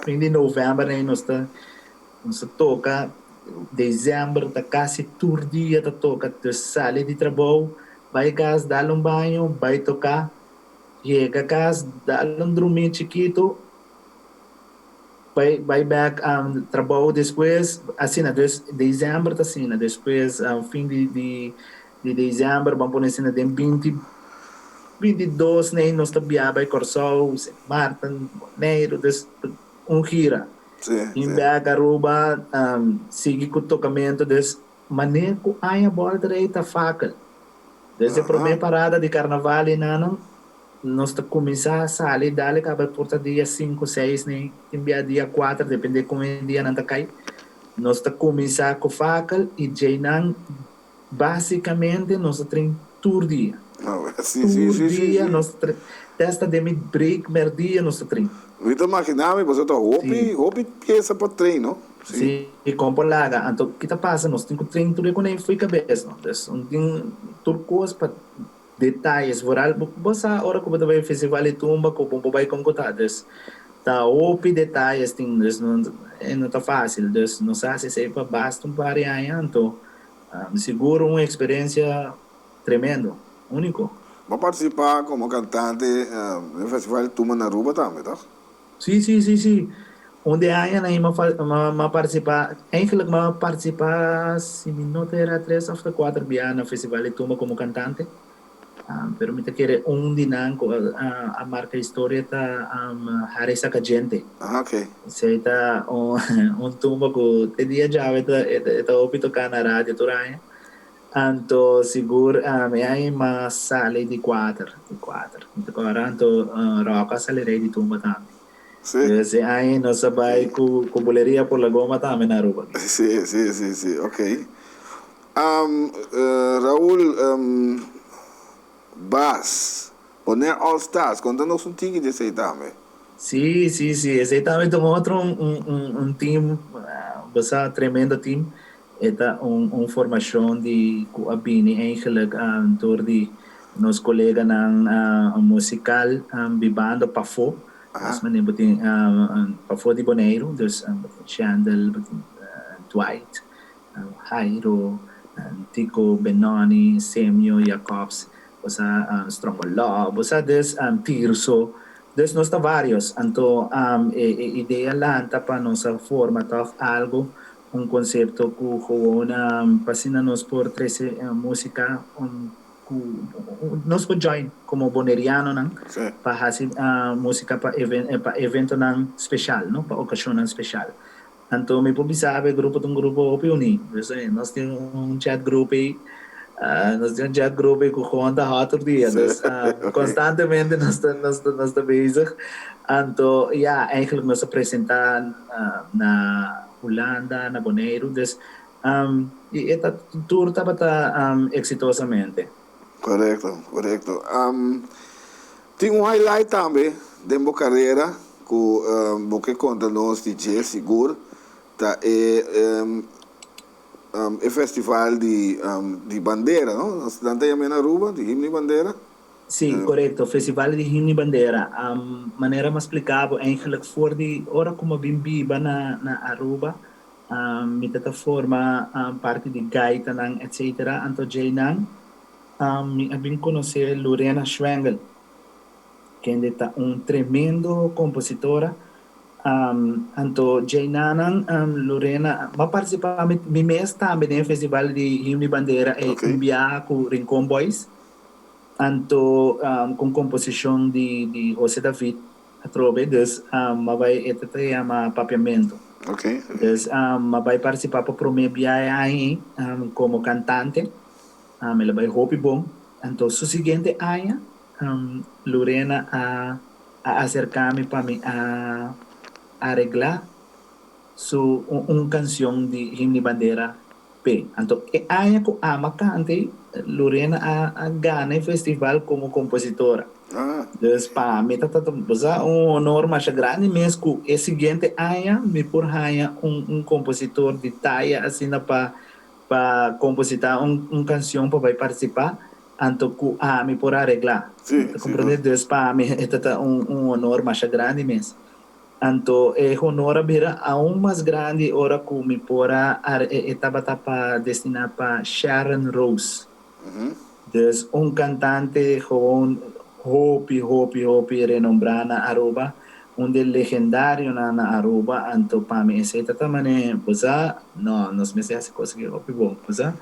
fin di november nei nos ta nos ta toca december ta casi tur dia ta toca dus sali di trabou bay cas dal un baño bay toca yega cas dal un drumi chikito Bai bai bek trabou despues asina dus december ta asina despues fin di di di december ban pone asina den binti binti dos nei nos ta bia bai Kòrsou Sint Maarten Boneiru dus un gira bin bek Aruba sigui ku tokamentu dus manera ku aña bòlta rei ta fakel desde prome parada di karnaval enanan. Nos ta kuminsá sali dale kaba por ta dia sinku, seis ni tin bia dia kuater depende kon e dianan ta kai. Nos ta kuminsá ku fakel i djeinan basikamente nos ta train tur dia. Tur dia nos ta train te hasta den mi break mèrdia nos ta train. Mi ta maginá mi pasobra ta hopi hopi piesa pa train no. Sí, kon por laga. Anto ki ta pasa nos tin ku train tur e kuné fo'i kabes no. Entonces un tin tur kos pa. Detayes, vooral bo sa ora ku bo ta bai festival di tumba ku bo bai kon ku ta, dus ta hopi detayes tin, dus no e no ta fácil, dus nos a hasi esei pa basta un par di aña, anto sigur un eksperensia tremendo, úniko. Bo a partisipá komo kantante den festival di tumba na Aruba tambe, tòg? Sí, sí, sí, sí. Un di e añanan ei m'a partisipá, eigenlijk m'a partisipá, si mi no ta era, tres òf ta kuater bia na Festival di Tumba komo kantante. Pero mi ta kere un di nan ku a marka historia ta Harry Sacagente. Ah, oké. Esei ta un tumba ku te dia djawe e ta hopi toká na radio tur aña. Anto sigur e aña m'a sali di kuater, di kuater. Mi ta kòrda anto Ròk a sali rei di tumba tambe. Sí. Dus e aña nos a bai ku ku Buleria por la Goma tambe na Aruba. Sí, sí, sí, sí, ok. Raul Baas, Bonaire All Stars, konta nos un tiki di esei tambe. Sí, sí, sí, esei tambe ta un otro un un un team, bo sa, tremendo team. E ta un un formashon di ku a bini eigenlik dor di nos koleganan musikal bibando pafó. Nos manera bo tin pafó di Boneiru, dus bo tin Shendel, bo tin Dwight, Jairo, Tico, Benoni, Semio, Jacobs, bo sa Strongoló, bo sa dus Tirso. Dus nos ta vários. Anto e e idea lanta pa nos a forma tòg algu Un konsepto ku gewoon pa asina nos por trese músika ku nos por join komo bonerianonan pa hasi músika pa pa eventonan speshal no, pa okashonnan speshal. Anto mi por bisa awe e grupo ta un grupo hopi uní. Nos tin un chat group ei. Nos tin un chat group ei ku gewoon ta hot tur dia. Dus konstantemente nos ta nos ta nos ta bezig. Anto ya, eigenlijk nos a presentá na Hulanda, na Boneiru. Dus i e ta tur tabata eksitosamente. Korekto, korekto. Tin un highlight tambe den bo karera ku bo ke konta nos di dje sigur ta e e festival di di bandera no? Nan ta yam'é na Aruba di himno y bandera? Sí, korekto, festival di himno y bandera. Manera mi a splika bo eigenlijk for di ora ku mi a bin biba na na Aruba mi ta ta forma parti di gaitanan etcetera anto djeinan Mi a bin konosé Lorena Schwengel, kende ta un tremendo kompositora. Anto djeinanan Lorena a partisipá mi mes tambe den e festival di Himno y Bandera ei un biaha ku Rincon Boys, anto ku un komposishon di Jose David atrobe. Dus mi a bai e ta yama Papiamento. Dus mi a bai partisipá pa promé biaha e aña ei komo kantante. El a bai hopi bon. Anto su siguiente aña, Lorena a a aserká mi pa mi a areglá su un kansion di Himno y Bandera p'e. Anto e aña ku ami a kanta ei, Lorena a a gana e festival komo kompositora. Dus pa mi ta ta un honor masha grandi mes ku e siguiente aña mi por haña un un kompositor di taya asina pa Pa kompositá un kansion pa bai partisipá, anto ku ami por areglá. Ta komprendé? Dus pa ami e ta ta un honor masha grandi mes. Anto e honor a bira aun mas grandi ora ku mi por a e tabata pa destiná pa Sharon Rose. Dus un kantante gewoon hopi hopi hopi renombrá na Aruba, un di e legendarionan na Aruba, anto pa mi esei ta ta manera, bo sa, no, nos mester hasi kos aki hopi bon, bo sa.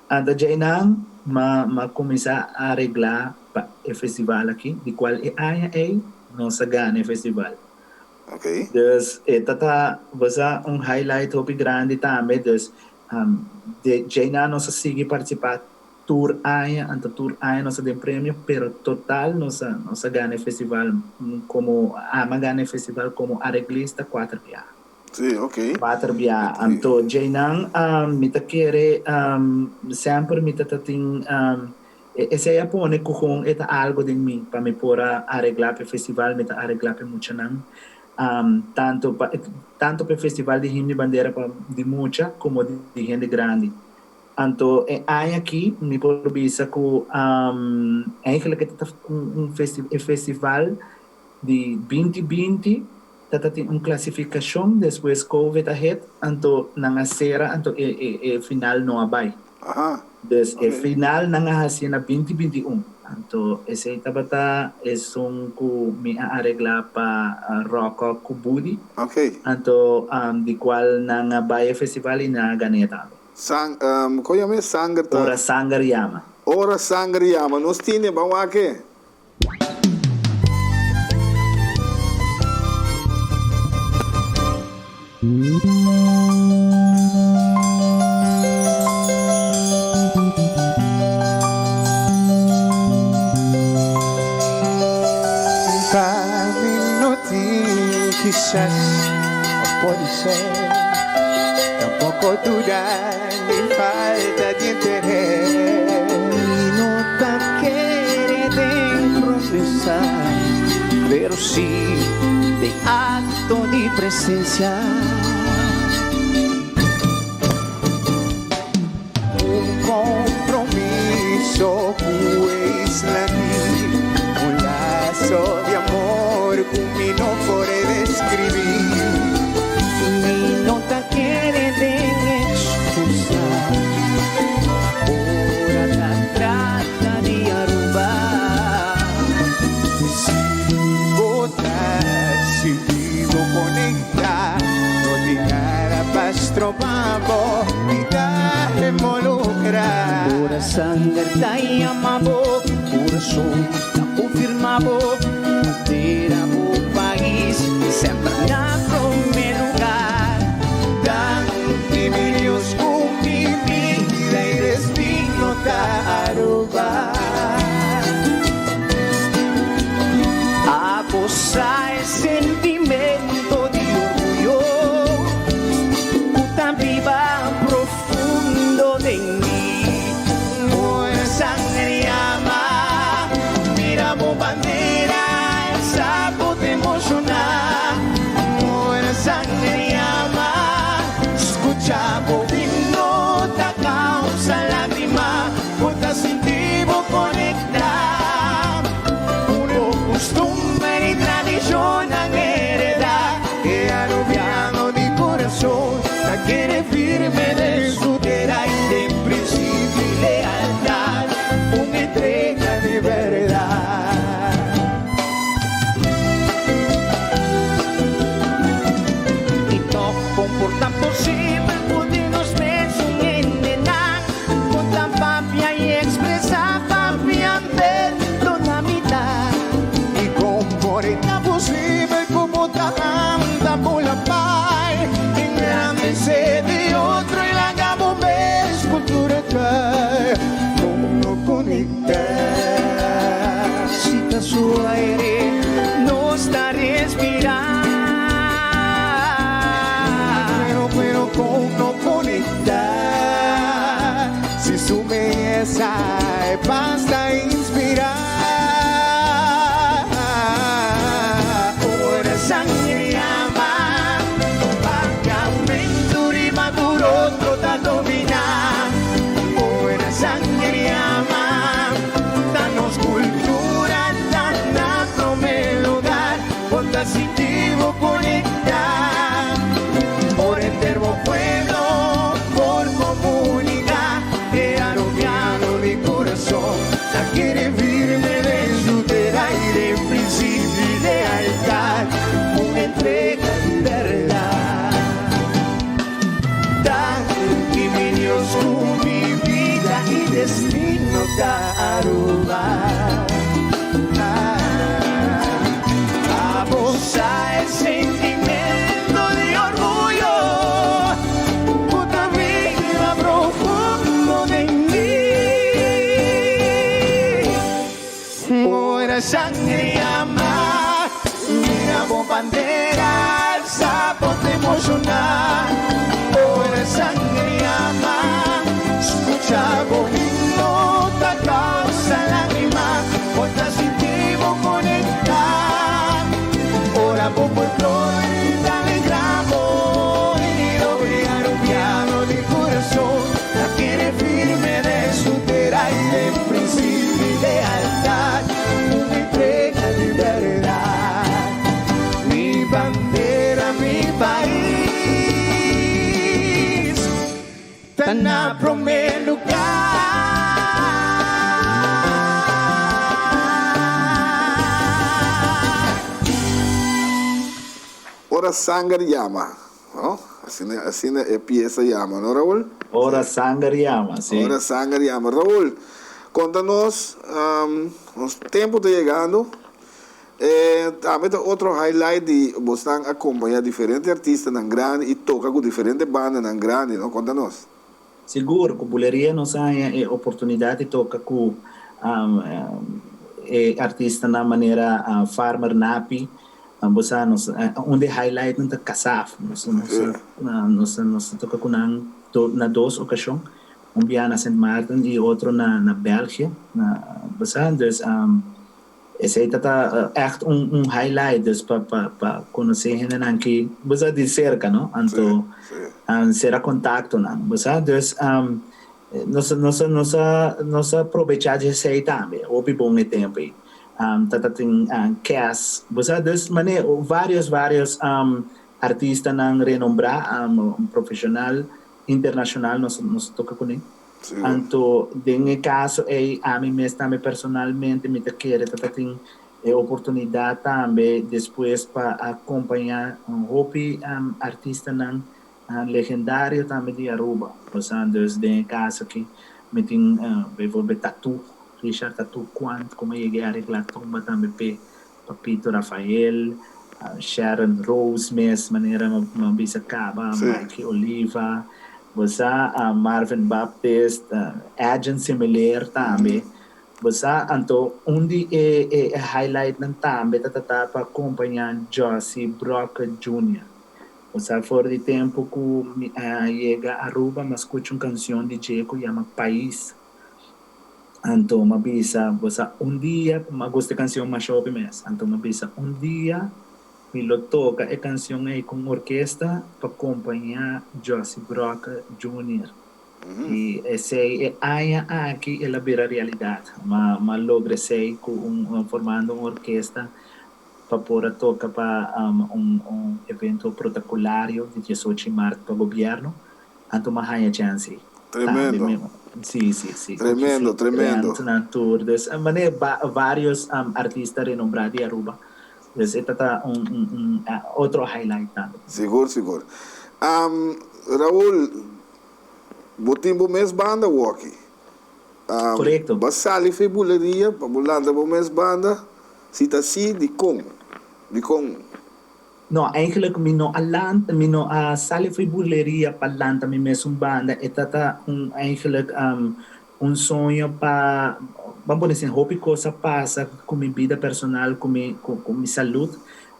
Anto djeinan m'a m'a kuminsá areglá pa e festival aki, di kual e aña ei nos a gana e festival. Dus e ta ta, bo sa, un highlight hopi grandi tambe, dus De djeinan nos a sigui partisipá tur aña, anto tur aña nos a den premio, pero total nos a nos a gana e festival komo ama gana e festival komo areglista kuater biaha. Sí, ok. Kuater biaha. Anto djeinan mi ta kere semper mi ta ta tin esei a pone ku kon e ta algo den mi pa mi por a areglá pa e festival, mi ta areglá pa e muchanan. Tanto pa tanto pa e festival di Himno y Bandera pa di mucha como di hende grandi. Anto e aña aki mi por bisa cu eigenlijk e ta un e festival di binti binti ta ta tin un clasificacion despues covid a hit anto nan a cera anto e e e final no a bay. Dus e final nan a hacié na binti binti un. Anto esey tabata esun cu mi a aregla pa Rocco cu Budi. Anto di cual nan a bay e festival y nan a gané tambe. Sang, con yama e sanger ta? Ora sanger yama. Ora sanger yama. Nos tine, ban wak e. Pa mi no tin kisas of podi ser Tampoco duda ni falta di interes. Mi no ta kere den promesa, pero si den acto di presencia. Un compromiso cu e isla aki, un lazo di amor cu mi no por describi. Mi no ta kere den excusa ora ta trata di Aruba. Si bo ta sintibo conecta, no tin nada pa stroba bo di ta involucra. Ora sanger ta yama bo, curason ta confirma bo, bandera bo pais semper na prome lugar. Danki mi Dios cu mi vida y destino ta. sanger yama, skucha bo himno ta kausa lágrima, bo ta sinti bo konektá. Bo kustumber i tradishonnan heredá, e arubiano di kurason ta kere firme den su tera i den prinsipio i lealtat, un entrega di bèrdat. I tòg kon por ta posibel ku di nos mesun hendenan ku ta papia i ekspresá papiamentu na mitat? I kon por ta posibel ku bo ta anda bula bai engrandesé di otro i laga bo mes kultura kai? Kon no konektá si ta su aire nos ta respirá? Pero pero kon no konektá si su beyesa e pas ta inspirá? Ora sanger yama, papiamentu riba tur otro ta dominá. Ora sanger yama, ta nos kultura ta na promé lugá. Bo ta sinti bo konektá. Ora henter bo pueblo por komuniká. E arubiano di kurason ta kere firme den su tera i den prinsipio i lealtat, un entrega di bèrdat. Danki mi Dios ku mi bida i destino ta Aruba. Abo sa e sentimento di orguyo ku ta biba profundo den mi. Ora sanger yama, mira bo bandera, alsa bo ta emoshoná. Ora sanger yama, skucha bo himno ta kausa lágrima, bo ta sinti bo konektá. Ora bo folklore ta alegrá bo oido, e arubiano di kurason ta kere firme den su tera i den prinsipio i lealtat, un entrega di bèrdat. Mi bandera, mi pais, ta na promé lugá. Ora sanger yama, no? Asina, asina e piesa yama, no Raul? Ora sanger yama, si. Ora sanger yama. Raul, konta nos, nos tempu ta yegando. E tambe ta otro highlight di bosnan a kompañá diferente artistanan grandi i toka ku diferente bandanan grandi, no? Konta nos. Sigur, ku Buleria nos a haña e oportunidat di toka ku e artistanan manera Farmer Napi, bo sa nos un di e highlightnan ta Kasaf, nos nos nos a toka ku nan na dos okashon, un bia na Sint Maarten i otro na na België, bo sa, dus Esei ta ta ègt un un highlight dus pa pa pa konosé hendenan ki bo sa di serka no anto sera kontaktonan bo sa dus nos nos nos a nos a probechá di esei tambe hopi bon e tempu ei ta ta tin Kes bo sa dus manera varios varios artistanan renombrá profeshonal internashonal nos nos a toka kuné. Anto den e kaso ei ami mes tambe personalmente mi ta kere ta ta tin e oportunidat tambe despues pa a kompañá un hopi artistanan legendario tambe di Aruba. Osea dus den e kaso aki mi tin bijvoorbeeld Tattoo, Richard Tattoo Quant komo a yega areglá tumba tambe p'e Papito Rafael, Sharon Rose mes manera mi a bisa caba, Mikey Oliva, bo sa, Marvin Baptist, Edjean Simileer tambe, bo sa, anto un di e e highlightnan tambe ta ta pa compaña Jossy Brokke Junior. Bo sa for di tempo cu mi a yega Aruba mi a scucha un cancion di dje cu yama Pais. Anto m'a bisa, bo sa un dia, m'a gusta e cancion masha hopi mes, anto m'a bisa un dia Mi lo toka e kansion ei ku un orkesta pa kompañá Jossy Brokke Junior. I esei e aña aki el a bira realidat. Ma m'a logra esei ku un formando un orkesta pa por a toka pa un un evento protokolario di diesocho mart pa gobièrnu. Anto m'a haña chèns ei. Tremendo. Sí, sí, sí. Tremendo, tremendo. Nan tur. Dus manera varios artista renombrá di Aruba. Dus e ta ta un un un otro highlight tambe. Sigur, sigur. Raul, bo tin bo mes banda woki. Korekto. Bo a sali for e buleria pa bo lanta bo mes banda? Si ta si, dikon? Dikon? No, eigenlijk mi no a lanta, mi no a sali for e buleria pa lanta mi mesun banda. E ta ta un eigenlijk un soño pa, ban pone asina, hopi kos a pasa ku mi bida personal, ku mi ku mi salud,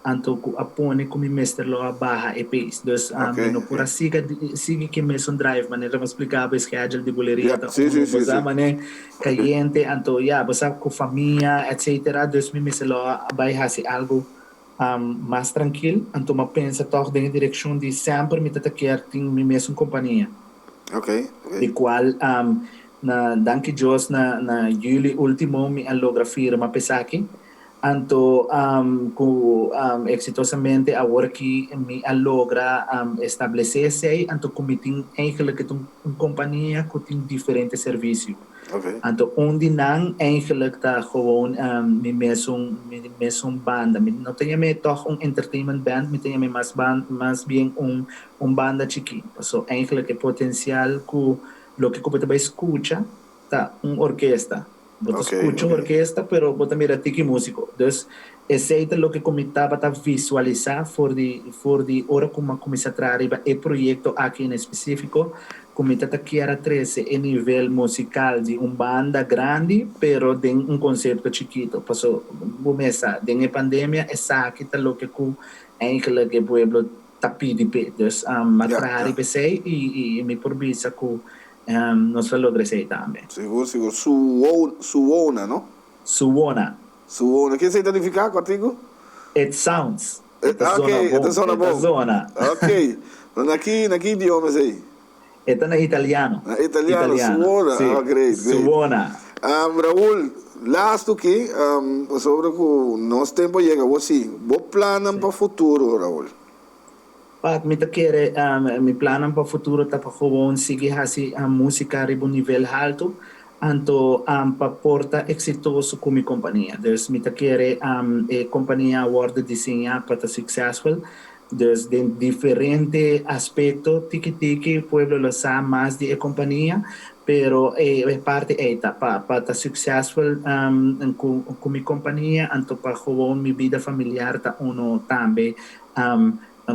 anto ku a pone ku mi mester lo a baha e pace. Dus mi no por a siga sigui ku e mesun drive, manera mi a splika bo e schedule di buleria ta uno, bo sa manera kayente, anto ya bo sa ku famia etcetera, dus mi mester lo a bai hasi algu mas trankil, anto mi a pensa tòg den e direkshon di semper mi ta ta kier tin mi mesun kompania. Di kual na danki Dios na na yüli último mi a logra firma pa esaki. Anto ku eksitosamente awor aki mi a logra establesé esei, anto ku mi tin eigenlijk e ta un kompania ku tin diferente servisio. Anto un di nan eigenlijk ta gewoon mi mesun mi mesun banda. Mi no ta yam'é tòg un entertainment band, mi ta yam'é mas ban mas bien un un banda chikí. Paso eigenlijk e potensial ku loke ku bo ta bai skucha ta un orkesta. Bo ta skucha un orkesta pero bo ta mira tiki músiko. Dus esei ta loke ku mi tabata visualisá for di for di ora ku mi a kuminsá traha riba e proyekto aki en espesífiko ku mi ta ta kier a trese e nivel musikal di un banda grandi pero den un konsepto chikito. Paso bo mes sa den e pandemia esaki ta loke ku eigenlijk e pueblo ta pidi p'e. Dus mi a traha riba esei i mi por bisa ku nos lo logra esei tambe. Sigur, sigur. Suwona, no? Suwona. Suwona. Ke esei ta nifiká, kòrtiku? It sounds. E ta zona bon. E ta zona bon. E ta zona. Ok. Na ki, na ki idioma esei? E ta na italiano. Na italiano, Suwona. Si. Oh, great, great. Suwona. Raul, lastu ki, pasobra ku nos tempu a yega, bo si, bo plannan pa futuro, Raul? Pat, mi ta kere, mi plannan pa futuro ta pa gewoon sigui hasi músika riba un nivel haltu, anto pa por ta eksitoso ku mi kompania. Dus mi ta kere e kompania a wòrdu diseñá pa ta suksesful. Dus den diferente aspekto tiki tiki pueblo lo sa mas di e kompania, pero e parti ei ta pa pa ta suksesful ku ku mi kompania, anto pa gewoon mi bida familiar ta uno tambe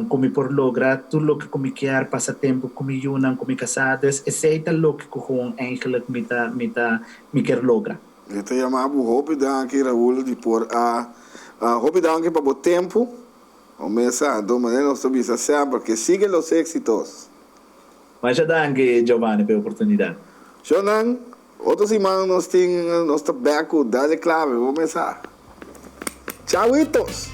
ku mi por logra tur loke ku mi kier, pasa tempu ku mi yunan, ku mi kasá. Dus esei ta loke ku gewoon eigenlijk mi ta mi ta mi kier logra. Mi ta yama bo hopi danki Raul di por a hopi danki pa bo tempu. O mesa, anto manera nos ta bisa semper, que siguen los éxitos. Masha danki Giovanni pa e oportunidad. Shownan, otro siman nos tin, nos ta bek ku Dale Clave, bo mesa. Chauitos!